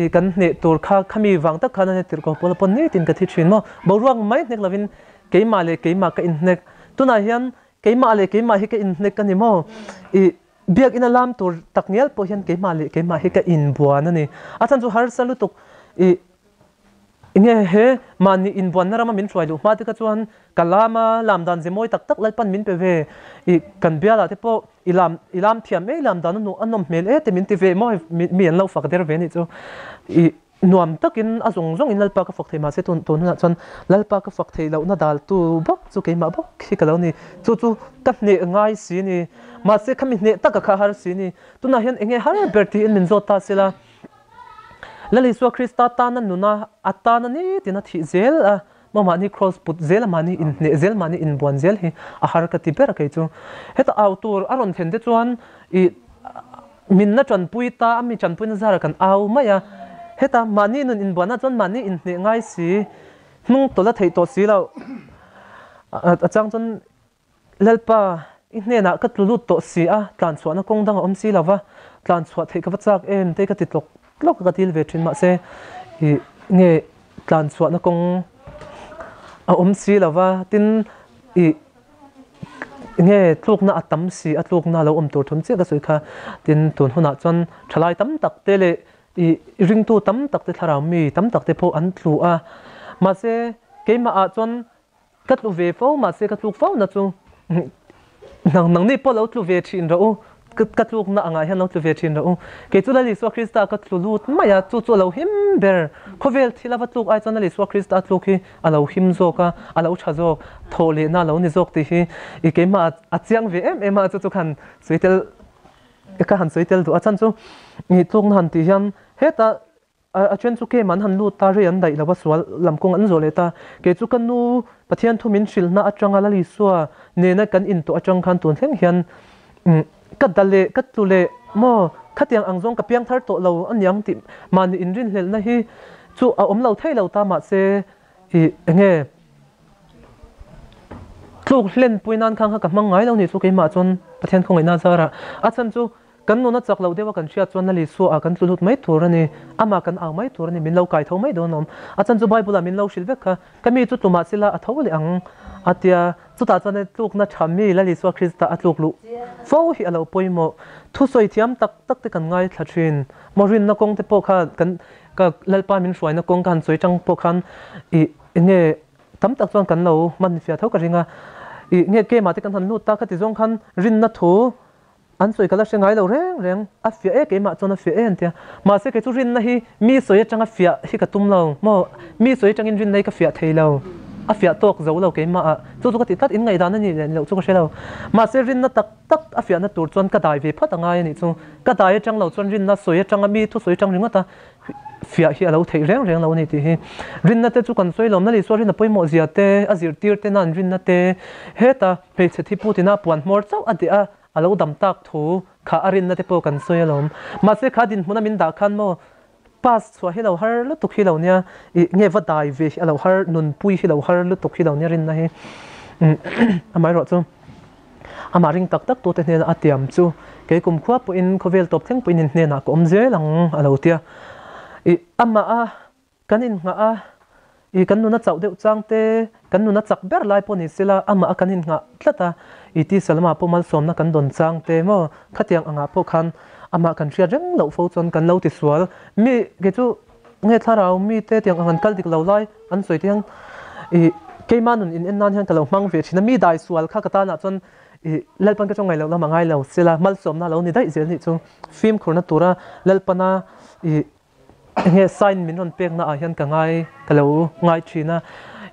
i kan hneh tur kha khami vang tak khan a ni tirh ko pawl pawn nitin ka thi thin maw boruak mai hnek lovin keimah leh keimah ka inhnek tunah hian keimah leh keimah hi ka inhnek a ni maw i biakinn a lam tur tak ngial pawh hian keimah leh keimah hi ka inbuan a ni a chhan chu harsa lutuk i Enge he mahni inbuanna rama min hruai luh hma te kha chuan ka lam a, lam dan ze mawi tak tak Lalpan min pe ve. I kan bialah te pawh i lam i lam thiam e, i lam dan a nuh a nawm hmel e te min ti ve maw hei mi an lo fak der ve anih chu. I nuam takin a zawng zawngin Lalpa ka fak thei mahse tun tun hunah chuan Lalpa ka fak theih lohna daltu bawk chu keimah bawk hi ka lo ni. Chu chu ka hneh ngai si ni. Mahse khami hneh taka kha har si ni. Tunah hian enge har ber tiin min zawt ta sela. Lal Isua Krista tana nuna a tana nitin a thih zel a, maw mahni kraws put zel a, mahni inhneh zel, mahni inbuan zel hi a har ka ti ber a kei chu. Heta au tur a rawn thlen te chuan i minna tanpui ta a, mi tanpuina zara kan au mai a. Heta mahni nun inbuanna chuan mahni inhneh ngai si, hnung tawlh a theih tawh si loh. A chang chuan Lalpa, i hnenah ka tlu lut tawh si a, tlan chhuahna kawng dang a awm si lo va, tlan chhuah theih ka va chak em te ka ti tlawk tlawk a ka dil ve thin mahse i nge tlan chhuahna kawng a awm si lo va, tin i Nge tlukna a tam si a tlukna lo awm tur thun chiah ka sawi kha. Tin, tun hunah chuan thalai tam tak te leh i ringtu tam tak te thlarau mi tam tak te pawh an tlu a. Mahse, keimah ah chuan ka tlu ve fo, mahse ka tluk fo na chu nang nangni pawh lo tlu ve thin rawh u, ka tlukna angah hian lo tlu ve thin rawh u. Kei chu Lal Isua Krista ka tlu lut mai a, chu chu a lo him ber. Khawvel thil a va tluk ai chuan Lal Isua Krista tluk hi a lo him zawk a, a lo tha zawk, thawh lehna a lo ni zawk tih hi i keimah a chiang ve em em a, chu chu khan sawi tel ka han sawi tel duh a chan chu i tlukna han tih hian hetah a then chu kem an han lut ta rei an daih lo a sual lam kawng an zawh leh ta kei chu ka nu Pathian thu min hrilhna atanga Lal Isua nena kan intawh atang khan tun thleng hian ka da leh ka tlu leh maw khatiang ang zawng ka piang thar tawh lo aniang tih mahni inrinhlelhna hi chu a awm lo thei lo ta mahse i enge tluk hlen pui nan khan kha ka hmang ngai lo ni chu keimah chuan Pathian khawngaihna zarah a chhan chu kan nuna chak lo deuh a kan hriat chuan Lal Isua ah kan tlu lut mai tur a ni amah kan au mai tur a ni min lo kai tho mai dawn awm a chhan chu Bible ah min lo hrilh vek kha ka mi chu tlumah sila a tho leh ang a tia Chutah chuan he tlukna tha mi Lal Isua Krista a tluk luh fo hi a lo pawimawh. Thusawi thiam tak tak te kan ngaithla thin. Maw rinna kawng te pawh kha kan ka Lalpa min hruaina kawng ka han sawi tang pawh khan ih enge tam tak chuan kan lo hman fiah tho ka ring a. Ih nge kemah te kan han lut ta kha ti zawng khan rinna thu An sawi ka la hre ngai lo reng reng, a fiah e keimah chuan a fiah e an tia. Mahse kei chu rinna hi mi sawi atanga fiah hi ka tum lo maw, mi sawi atangin rinna hi ka fiah thei lo, a fiah tawk zo lo keimah ah chu chu ka ti tlat, in ngaihdan a nih leh ni loh chu ka hre lo. Mahse rinna tak tak a fiahna tur chuan ka dai ve phawt a ngai a nih chu, ka dai atang lo chuan rinna sawi atanga mi thusawi atang ringawt a fiah hi a lo theih reng reng lo a ni tih hi. Rinna te chu kan sawi lawm na leh Isua rinna pawimawh zia te, a zirtir te nan rinna te heta hmeichhe thi putina puan hmawr chauh a deh a, A lo dam tak thu kha a rinna te pawh kan sawi alawm. Mahse kha dinhmuna min dah khan maw pass chhuah hi lo har lutuk hi lo nia, ih nge va dai ve hi a lo har, nunpui hi lo har lutuk hi lo nia rinna hi. Amaherawh chu amah ring tak tak tute hnena a tiam chu kei kumkhua pawhin khawvel tawp thleng pawhin in hnenah ka awm zel ang a lo tia. Ih amah a Kan innghah a, i kan nuna chauh deuh chang te, kan nuna chak ber lai pawh ni sela amah a kan innghah tlat a, i tisa lamah pawh malsawmna kan dawn chang te maw, khatiang angah pawh khan amah kan hriat reng loh fo chuan kan lo tisual. Mi kei chu nge thlarau mi te tiang ang an kal dik lo lai an sawi te hian i keimah nun in en nan hian ka lo hmang ve thin a, mi dai sual kha ka tanah chuan i Lalpan ka chawngaih loh lamah ngai lo sela malsawmna lo ni daih zel nih chu fimkhurna tura Lalpana i Enge sign min rawn pekna ah hian ka ngai ka lo ngai thin a,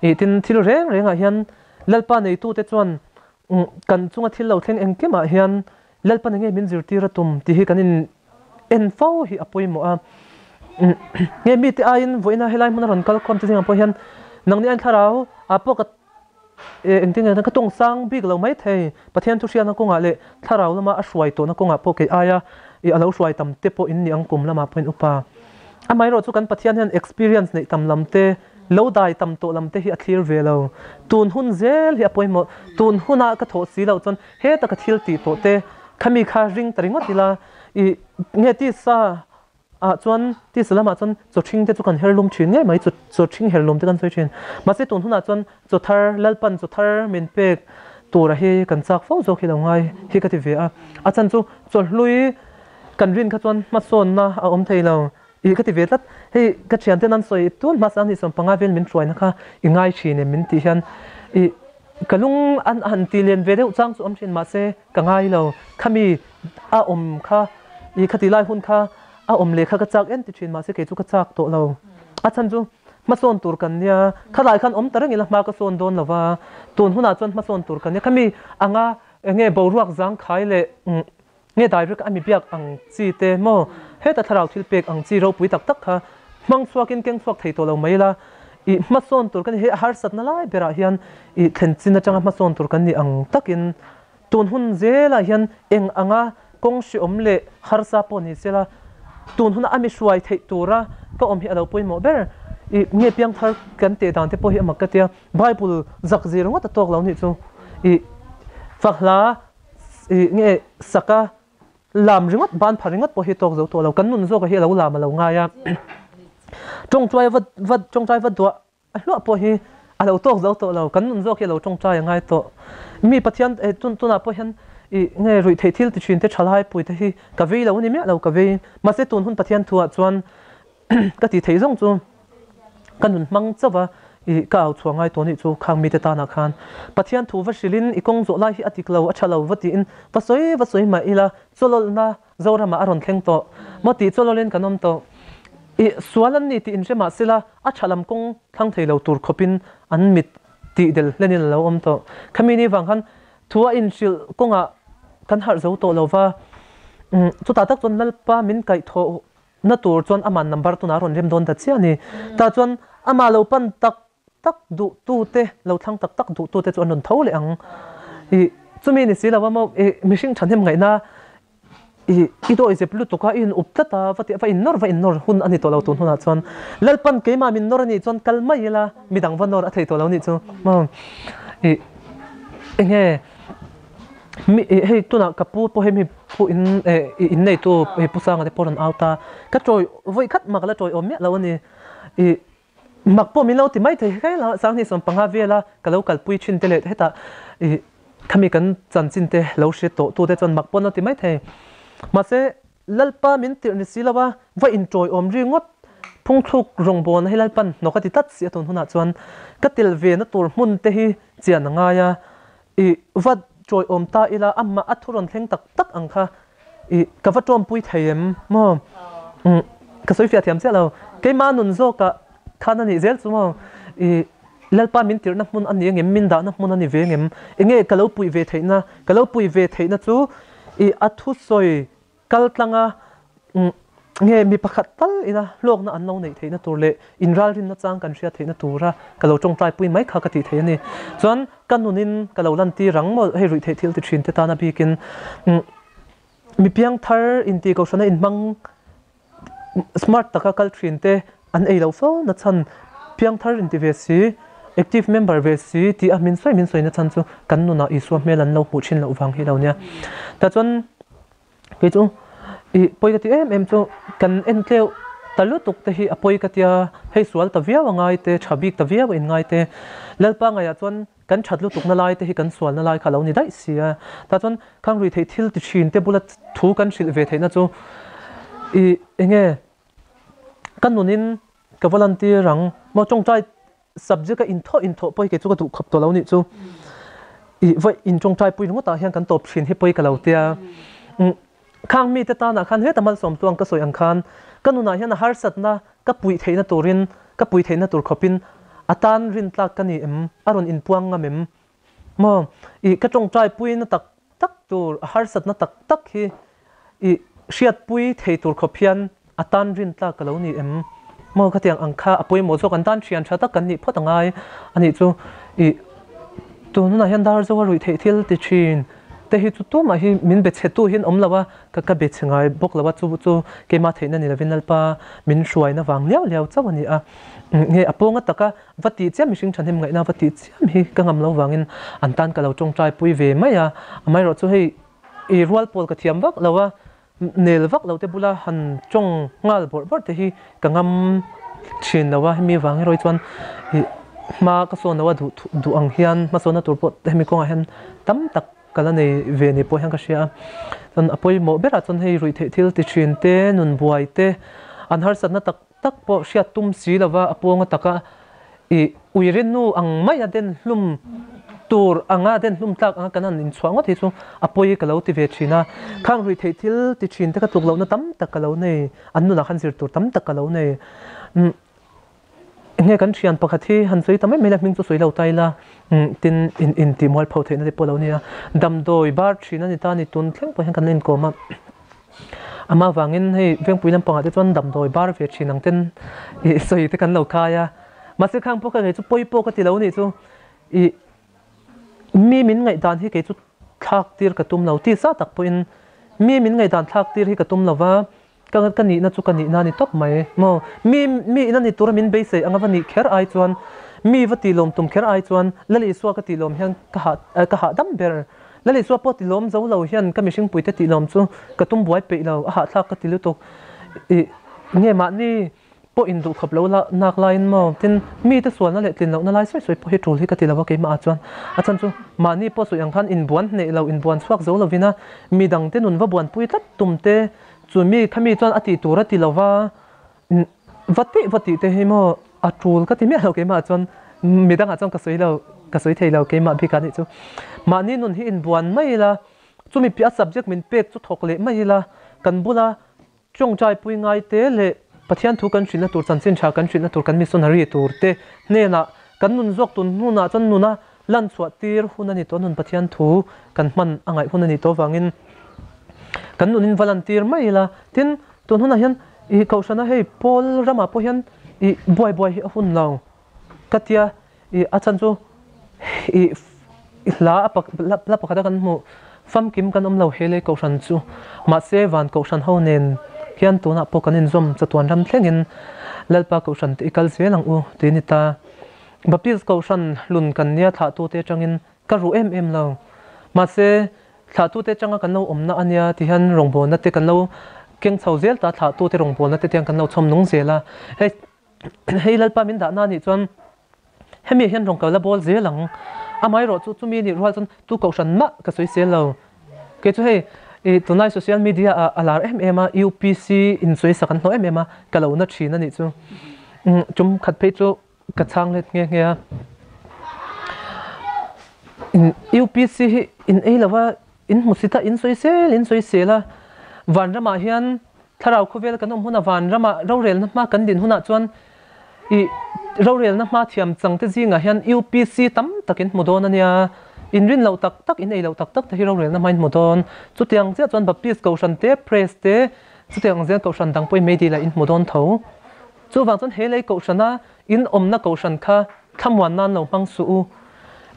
ih tin thil reng reng ah hian Lalpa neitu te chuan kan chunga thil lo thleng engkim ah hian Lalpa nge min zirtir a tum tih hi kan in en fo hi a pawimawh a, nge mite aiin vawiina helai hmun a rawn kal khawm te zingah pawh hian nangni ain thlarau ah pawh ka Engtin nge ka tawng sang bik lo mai thei, Pathian thuhriatna kawngah leh thlarau lama a hruai tawhna kawngah pawh kei aia i a lo hruai tam te pawh in ni ang kum lamah pawhin upa. Amaherawh chu kan Pathian hian experience neih tam lam te, lo dai tam tawh lam te hi a thlir ve lo. Tun hun zel hi a pawimawh, tun huna ka thawh si loh chuan heta ka thil tih tawh te khami kha ring ta ringawt ila i nge tisa Ah chuan tisa lamah chuan chaw ṭhing te chu kan her lum ṭhin ngei mai, chaw chaw ṭhing her lum te kan sawi ṭhin. Mahse tun hunah chuan chaw thar, Lalpan chaw thar min pek tura hi kan chak fo zawk hi lo ngai hi ka ti ve a. A chhan chu chaw hlui kan rin kha chuan hmasawnna a awm thei lo ih ka ti ve tlat. Hei ka thianten an sawi tun hmasa an 15 vel min hruaina kha i ngai ṭhin em min tih hian ih ka lung an han ti len ve deuh chang chu awm ṭhin mahse ka ngai lo. Khami a awm kha i khati lai hun kha a awm leh kha ka chak en ti thin mahse kei chu ka chak tawh lo a chhan chu hmasawn tur kan nia khalai khan awm ta reng ila hma ka sawn dawn lova tun hunah chuan hmasawn tur kan nia khami anga enge boruak zangkhai leh nge direct a mi biak ang chi te maw heta thlarau thil pek ang chi ropui tak tak kha hmang chhuakin keng chhuak thei tawh lo mai ila i hmasawn tur kan ni hei a harsatna lai berah hian i thlen chin atanga hmasawn tur kan ni ang takin Tun hun zelah hian eng anga kawng hriawm leh harsa pawh ni sela, tun huna a mi hruai theih tura ka awm hi a lo pawimawh ber. I nge piangthar kan teh dan te pawh hi a mak ka tia, Bible zak zir ngawt a tawk lo nih chu. I fakhla i nge saka lam ringawt, ban pha ringawt pawh hi tawk zo tawh lo. Kan nun zawka hi a lo lam a lo ngai a. Tawngtai va va tawngtai va duah A hluah pawh hi a lo tawk zo tawh lo, kan nun zawk hi a lo tawngtai a ngai tawh. Mi Pathian tun tunah pawh hian i nge ruih theih thil ti thin te thalai pui te hi ka vei lo a ni miah lo ka vei. Mahse tun hun Pathian thuah chuan ka ti thei zawng chu ka nun hmang chauh va i ka au chhuah ngai tawh nih chu khang mite tanah khan Pathian thu va hrilhin i kawng zawh lai hi a dik lo a tha lo va tiin va sawi va sawi mah ila chawlawlhna Zoramah a rawn thleng tawh maw tih chawlawlhin kan awm tawh. I sual an ni tih inhre mah sela a tha lam kawng thlang thei lo tur khawpin an mit tih del hlenin a lo awm tawh. Khami ni vang khan thu a inhrilh kawngah kan harh zo tawh lo va, chutah tak chuan Lalpa min kaihthawh na tur chuan aman number tunah a rawn rem dawn ta chiah a ni. Tah chuan amah lo pan tak tak duh tute, lo thlang tak tak duh tute chu an rawn tho leh ang. I chumi ni si lo a maw, i mihring thahnem ngaihna i i dawi zep lutuk a, i in up tlat a, va tih va in nawr va in nawr hun a ni tawh lo tun hunah chuan. Lalpan keimah min nawr a nih chuan kal mai ila, midang va nawr a thei tawh lo nih chu maw. I enge Mi hei tunah ka pu pawh hei mi pu in eh in neitu hei pu Sanga te pawh rawn out a, ka tawi vawi khat mah ka la tawi awm miah lo a ni. Ih mak pawh min lo ti mai thei hei la Sanghnih 15 vela ka lo kalpui thin te leh hetah ih khami kan chanchin te lo hre tawh tu te chuan mak pawh an lo ti mai thei. Mahse Lalpa min tirh ni si lo a, va intawi awm ri ngawt phungthluk rawngbawlna hi Lalpan hnawk a ti tlat si a tun hunah chuan ka tel ve na tur hmun te hi chian a ngai a. I va ṭawiawm ta ila, amah a thu rawn thleng tak tak ang kha i ka va ṭawmpui thei em maw? Umm ka sawi fiah thiam chiah lo. Keimah nun zawkah khan a nih zel chu maw? I Lalpa min tirhna hmun a ni angem? Min dahna hmun a ni ve angem? Enge ka lo puih ve theihna? Ka lo puih ve theihna chu i a thusawi Kal tlanga nge mi pakhat tal ina hlawkna an lo neih theihna tur leh inralrinna chang kan hriat theihna tura ka lo tawngtaipui mai kha ka tih theih a ni. Chuan ka nunin ka lo lantir ang maw hei ruihtheih thil ti thin te tana bikin mi piangthar inti kohhrana inhmang smart taka kal thin te an ei lo fo na chhan piangthar inti ve si active member ve si tih a min sawi min sawi na chhan chu kan nunah Isua hmel an lo hmuh thin loh vang hi lo nia. Tah chuan Kei chu i pawi ka ti em em chu kan en tleuh ta lutuk te hi a pawi ka tia, hei sual ta viau a ngai te, tha bik ta viau a in ngai te, Lalpa ngaiah chuan kan that lutuk na lai te hi kan sual na lai kha a lo ni daih si a, tah chuan khang rui theih thil ti thin te bula thu kan hrilh ve theihna chu i enge ka nunin ka va lantir ang maw tawngtai Subject a inthawh inthawh pawh hi kei chu ka duh khawp tawh lo nih chu. I vawi intawngtai pui ringawt ah hian kan tawp thin hi pawi ka lo tia. Khang mite tanah khan heta malsawm tuang ka sawi ang khan ka nunah hian a harsatna ka puih theihna turin ka puih theihna tur khawpin a tan rintlak ka ni em? A rawn inpuang ngam em? Maw? I ka tawngtai puina tak tak tur a harsatna tak tak hi i hriatpui thei tur khawp hian a tan rin tlak ka lo ni em? Maw khatiang ang kha a pawimawh zawk an tan thian tha tak kan nih phawt a ngai a nih chu i tun hunah hian dar zo a ruih theih thil ti thin te hi chu tumah hi min be chhe tu hian awm lo a ka ka be chhe ngai bawk lo a chu chu keimah theihna ni lovin Lalpa min hruaina vang liau liau chauh a ni a nge a pawnga taka Va tih chiam mihring thahnem ngaihna va tih chiam hi ka ngam lo vangin an tan ka lo tawngtai pui ve mai a, amaherawh chu hei i rual pawl ka thiam vak lo a, nel vak lo te bula han tawng nghal bawrh bawrh te hi ka ngam thin lo a, hemi vang erawh hi chuan i hma ka sawn lo a duh duh ang hian hmasawnna tur pawh hemi kawngah hian tam tak ka la nei ve ni pawh hian ka hria a, chuan a pawimawh berah chuan hei ruihtheih thil ti thin te, nun buai te, an harsatna tak tak pawh hriat tum si lova a pawnga taka i uirinnu ang maia den hlum tur anga den hlum tlak anga kan han inchhuah ngawt hi chu a pawi ka lo ti ve thin a. Khang ruih theih thil ti thin te ka tluk lohna tam tak ka lo nei, an nunah khan zir tur tam tak ka lo nei. Enge kan thian pakhat hi han sawi ta mai mai la hming chu sawi lo ta ila tin in in tih mualpho theihna te pawh a lo nia. Damdawi bar thin a ni ta a ni tun thleng pawh hian kan la inkawm a. Amah vangin hei vengpui lampangah te chuan damdawi bar ve thin ang ten ih sawi te kan lo khai a. Mahse khang pawh kha kei chu pawi pawh ka ti lo nih chu ih mi min ngaihdan hi kei chu thlak tir ka tum lo tisa tak pawhin mi min ngaihdan thlak tir hi ka tum lo va ka ka nihna chu ka nihna a ni tawp mai maw. Mi mi ina ni tura min beisei anga va nih kher ai chuan mi va tih lawm tum kher ai chuan Lal Isua ka tih lawm hian ka hah ka hahdam ber. Lal Isua pawh ti lawm zo lo hian ka mihring puite tih lawm chu ka tum buai peih lo, a hahthlak ka ti lutuk. Ih, nge mahni pawh induhkhawp lo la nak laiin maw tin mite sualna leh tlin lohna lai sawi sawi pawh hi tul hi ka ti lo a keimah ah chuan a chhan chu mahni pawh sawi ang khan inbuan hneh lo inbuan chhuak zo lovin a midangte nun va buanpui tlat tum te chu mi khami chuan a tih tur a ti lo va va tih va tih te hi maw a tul ka ti miah lo keimah ah chuan midangah chuan ka sawi lo ka sawi thei lo keimah bik ah nih chu mahni nun hi inbuan mai ila chumi piah a subject min pek chu thawk leh mai ila kan bula Tawngtai pui ngai te leh Pathian thu kan hrilhna tur, chanchin tha kan hrilhna tur, kan missionary tur te hnenah kan nun zawk tun hnunah chuan nuna lan chhuah tir hun a ni tawh, nun Pathian thu kan hman a ngaih hun a nih tawh avangin kan nunin va lan tir mai ila. Tin, tun hunah hian ih Kohhrana hei Paul ramah pawh hian ih buai buai hi a hun lo ka tia ih a chhan chu ih hla a hla pakhat a kan hmuh famkim kan awm lo he lei kohhran chu mahse van kohhran ho nen hian tunah pawh kan inzawm chatuan ram thlengin Lalpa kohhran te i kal zel ang u tih a ni ta. Baptist kohhran hlun kan nia thlahtute atangin ka ruh em em lo mahse thlahtute atanga kan lo awmna a nia ti hian rawngbawlna te kan lo keng chho zel ta thlahtute rawngbawlna te tiang kan lo chhawm nung zel a hei hei Lalpa min dahna anih chuan Hemi ah hian rawn kal la bawl zel ang. Amaherawh chu chumi nih rual chuan tu kohhran mah ka sawi sel lo. Kei chu hei i tunlai social media ah a lar em em a, UPC in sawi sak an hlawh em em a, ka lo na thin a nih chu. Tum khat phei chu ka chhang let nghe nghe a. UPC hi in ei lo va, in hmu si ta, in sawi sel in sawi sel a. Vanramah hian Thlarau khawvel kan awm hunah vanramah rorelna hma kan din hunah chuan i rorelna hma thiam changte zingah hian UPC tam tak in hmu dawn a nia. Inrin loh tak tak, in ei loh tak tak te hi rorelna hma in hmu dawn. Chutiang chiah chuan Baptist Kohhran te, Press te, chutiang ang zel Kohhran dang pawhin meidil ah in hmu dawn tho. Chuvang chuan he lei Kohhrana in awmna Kohhran kha thlamuan nan lo hmang suh u.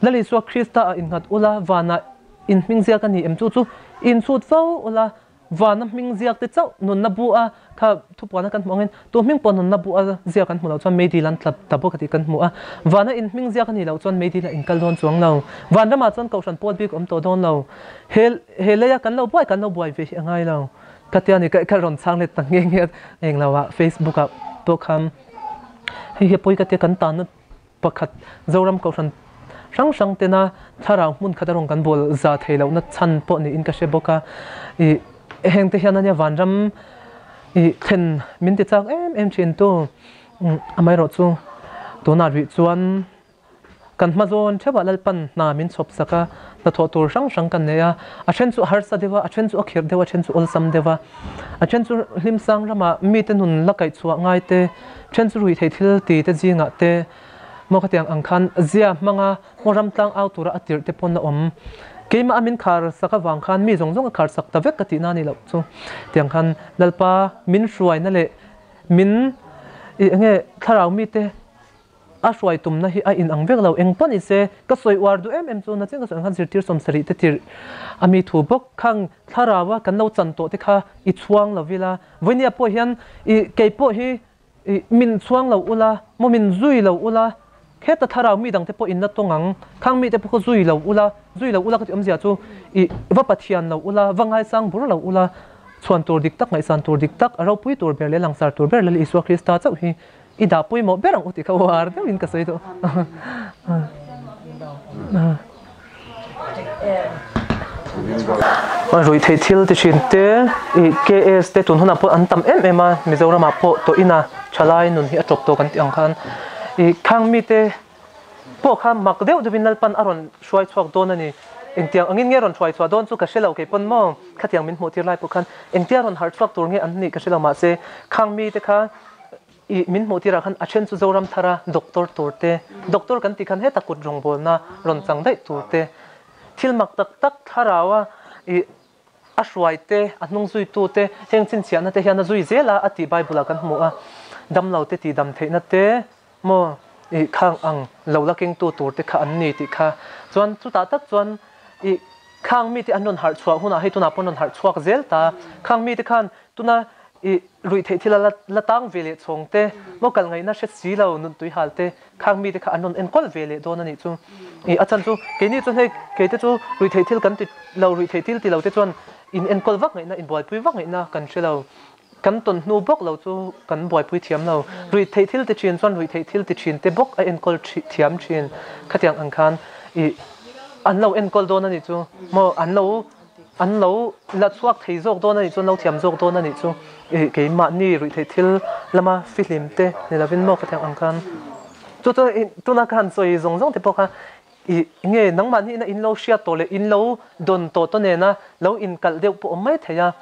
Lal Isua Krista ah innghat ula, vanah in hming ziak a ni em chu chu inchhut fo ula, Vana hming ziak te chauh nunna bu a kha thupuana kan hmuh angin tu hming pawh nunna bu a ziak kan hmuh loh chuan meidil an tla ta bawk a tih kan hmu a. Vana in hming ziak a nih loh chuan meidil a inkal dawn chuang lo. Van ramah chuan kohhran pawl bik awm tawh dawn lo. He he leia kan lo buai kan lo buai ve hi a ngai lo. Ka tia ni ka rawn chhang let ta nghe nghe eng lo ah Facebook ah pawh khan hei hi a pawi ka tia kan tanna Pakhat, Zoram Kohhran hrang hrang tena thlarau hmun khat a rawn kan bawl za thei lohna chhan pawh niin ka hre bawk a. Ih, hengte hian ania vanram ih thlen min ti chak em em thin tu. Amaherawh chu tunah rih chuan kan hma zawn theuhah Lalpan hna min chhawp sak a, hnathawh tur hrang hrang kan nei a. A then chu a harsa deuh a, a then chu a khirh deuh a, a then chu awlsam deuh a. A then chu hlimsang ramah mite nun la kaihchhuah ngai te, Then chu ruihtheih thil ti te zingah te maw khatiang ang khan zia hmanga maw ram tlang au tura a tirh te pawn a awm. Keimah a min khar sak avang khan mi zawng zawng a khar sak ta vek ka tihna a ni loh chu. Tiang khan Lalpa min hruaina leh min ih enge thlarau mite a hruai tumna hi a inang vek lo. Eng pawn ise ka sawi uar duh em em chu nachin ka sawi ang khan zirtir sawmsarih te tirh a mi thu bawk khang thlarau a kan lo chan tawh te kha i chhuang lo ila. Vawinia pawh hian i kei pawh hi i min chhuang lo ula, maw min zui lo ula, heta thlarau mi dangte pawh in la tawng ang, khang mite pawh kha zui lo ula, zui lo ula ka tih awmzia chu i va Pathian lo ula, va ngaisang bur lo ula, chhuan tur dik tak, ngaihsan tur dik tak, a ropui tur ber leh langsar tur ber Lal Isua Krista chauh hi i dah pawimawh ber ang u tih kha uar deuhin ka sawi duh. Ruihtheih thil ti thin te ih KS te tun hunah pawh an tam em em a Mizoramah pawh tawh ina thalai nun hi a tawp tawh kan tih ang khan ih khang mite pawh kha mak deuh deuhin Lalpan a rawn hruai chhuak dawn a ni. Engtiang angin nge rawn hruai chhuah dawn chu ka hre lo kei pawn maw khatiang min hmuh tir lai pawh khan engtia rawn harh chhuak tur nge an nih ka hre lo mahse khang mite kha I min hmuh tirah khan a then chu Zoram thara doctor tur te, doctor kan tih khan heta kut rawngbawlna rawn chang daih tur te, thil mak tak tak thlarau a i a hruai te, a hnung zuitu te, heng chhinchhiahna te hian a zui zel a a tih Bible ah kan hmu a, damlo te tih dam theihna te maw i khang ang lo la kengtu tur te kha an ni tih kha chuan chutah tak chuan i khang mite an rawn harh chhuah hunah hei tunah pawh an rawn harh chhuak zel ta, khang mite khan tuna I ruihtheih thil a la la tang ve leh chhawng te, maw kal ngaihna hre si lo nun tui hal te, khang mite kha an rawn enkawl ve leh dawn a nih chu. I a chhan chu keini chuan hei kei te chu ruihtheih thil kan ti lo, ruihtheih thil ti lo te chuan in enkawl vak ngaihna, in buaipui vak ngaihna kan hre lo. Kan tawn hnu bawk lo chu kan buaipui thiam lo. Ruihtheih thil ti thin chuan ruihtheih thil ti thin te bawk a enkawl thiam thin. Khatiang ang khan i an lo enkawl dawn a nih chu maw an lo an lo la chhuak thei zawk dawn a nih chu an lo thiam zawk dawn a nih chu i keimahni ruihtheih thil lama fihlim te ni lovin maw khatiang ang khan chu chu tuna ka han sawi zawng zawng te pawh kha I nge nangmahni ina in lo hriat tawh leh in lo dawn tawh tawh nena lo inkalh deuh pawh awm mai thei a,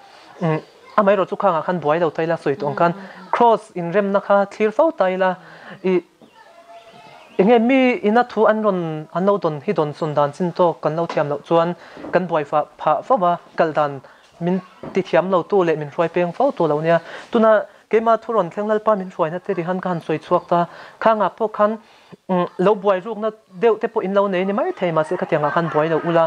amaherawh chu khangah khan buai lo ta ila sawi tawh ang khan Kraws inremna kha thlir fo ta ila i enge mi ina thu an rawn an lo dawn hi dawn sawn dan chin tawk kan lo thiam loh chuan kan buai fah phah fo a, kal dan min ti thiam lo tu leh min hruai peng fo tu lo nia. Tuna keimah thu rawn thleng Lalpa min hruaina te ri han ka han sawi chhuak ta, khangah pawh khan Lo buai rukna deuh te pawh in lo nei ni mai thei mahse khatiang ah khan buai lo ula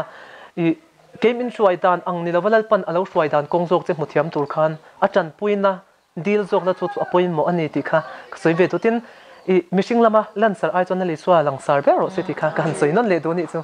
i kei min hruai dan ang ni lova Lalpan a lo hruai dan kawng zawk che hmu thiam tur khan a tanpuina dil zawkna chu chu a pawimawh a ni tih kha ka sawi ve dutin i mihring lama lansar ai chuan a Lisua langsar ber rawh se tih kha ka han sawi nawn leh duh a nih chu.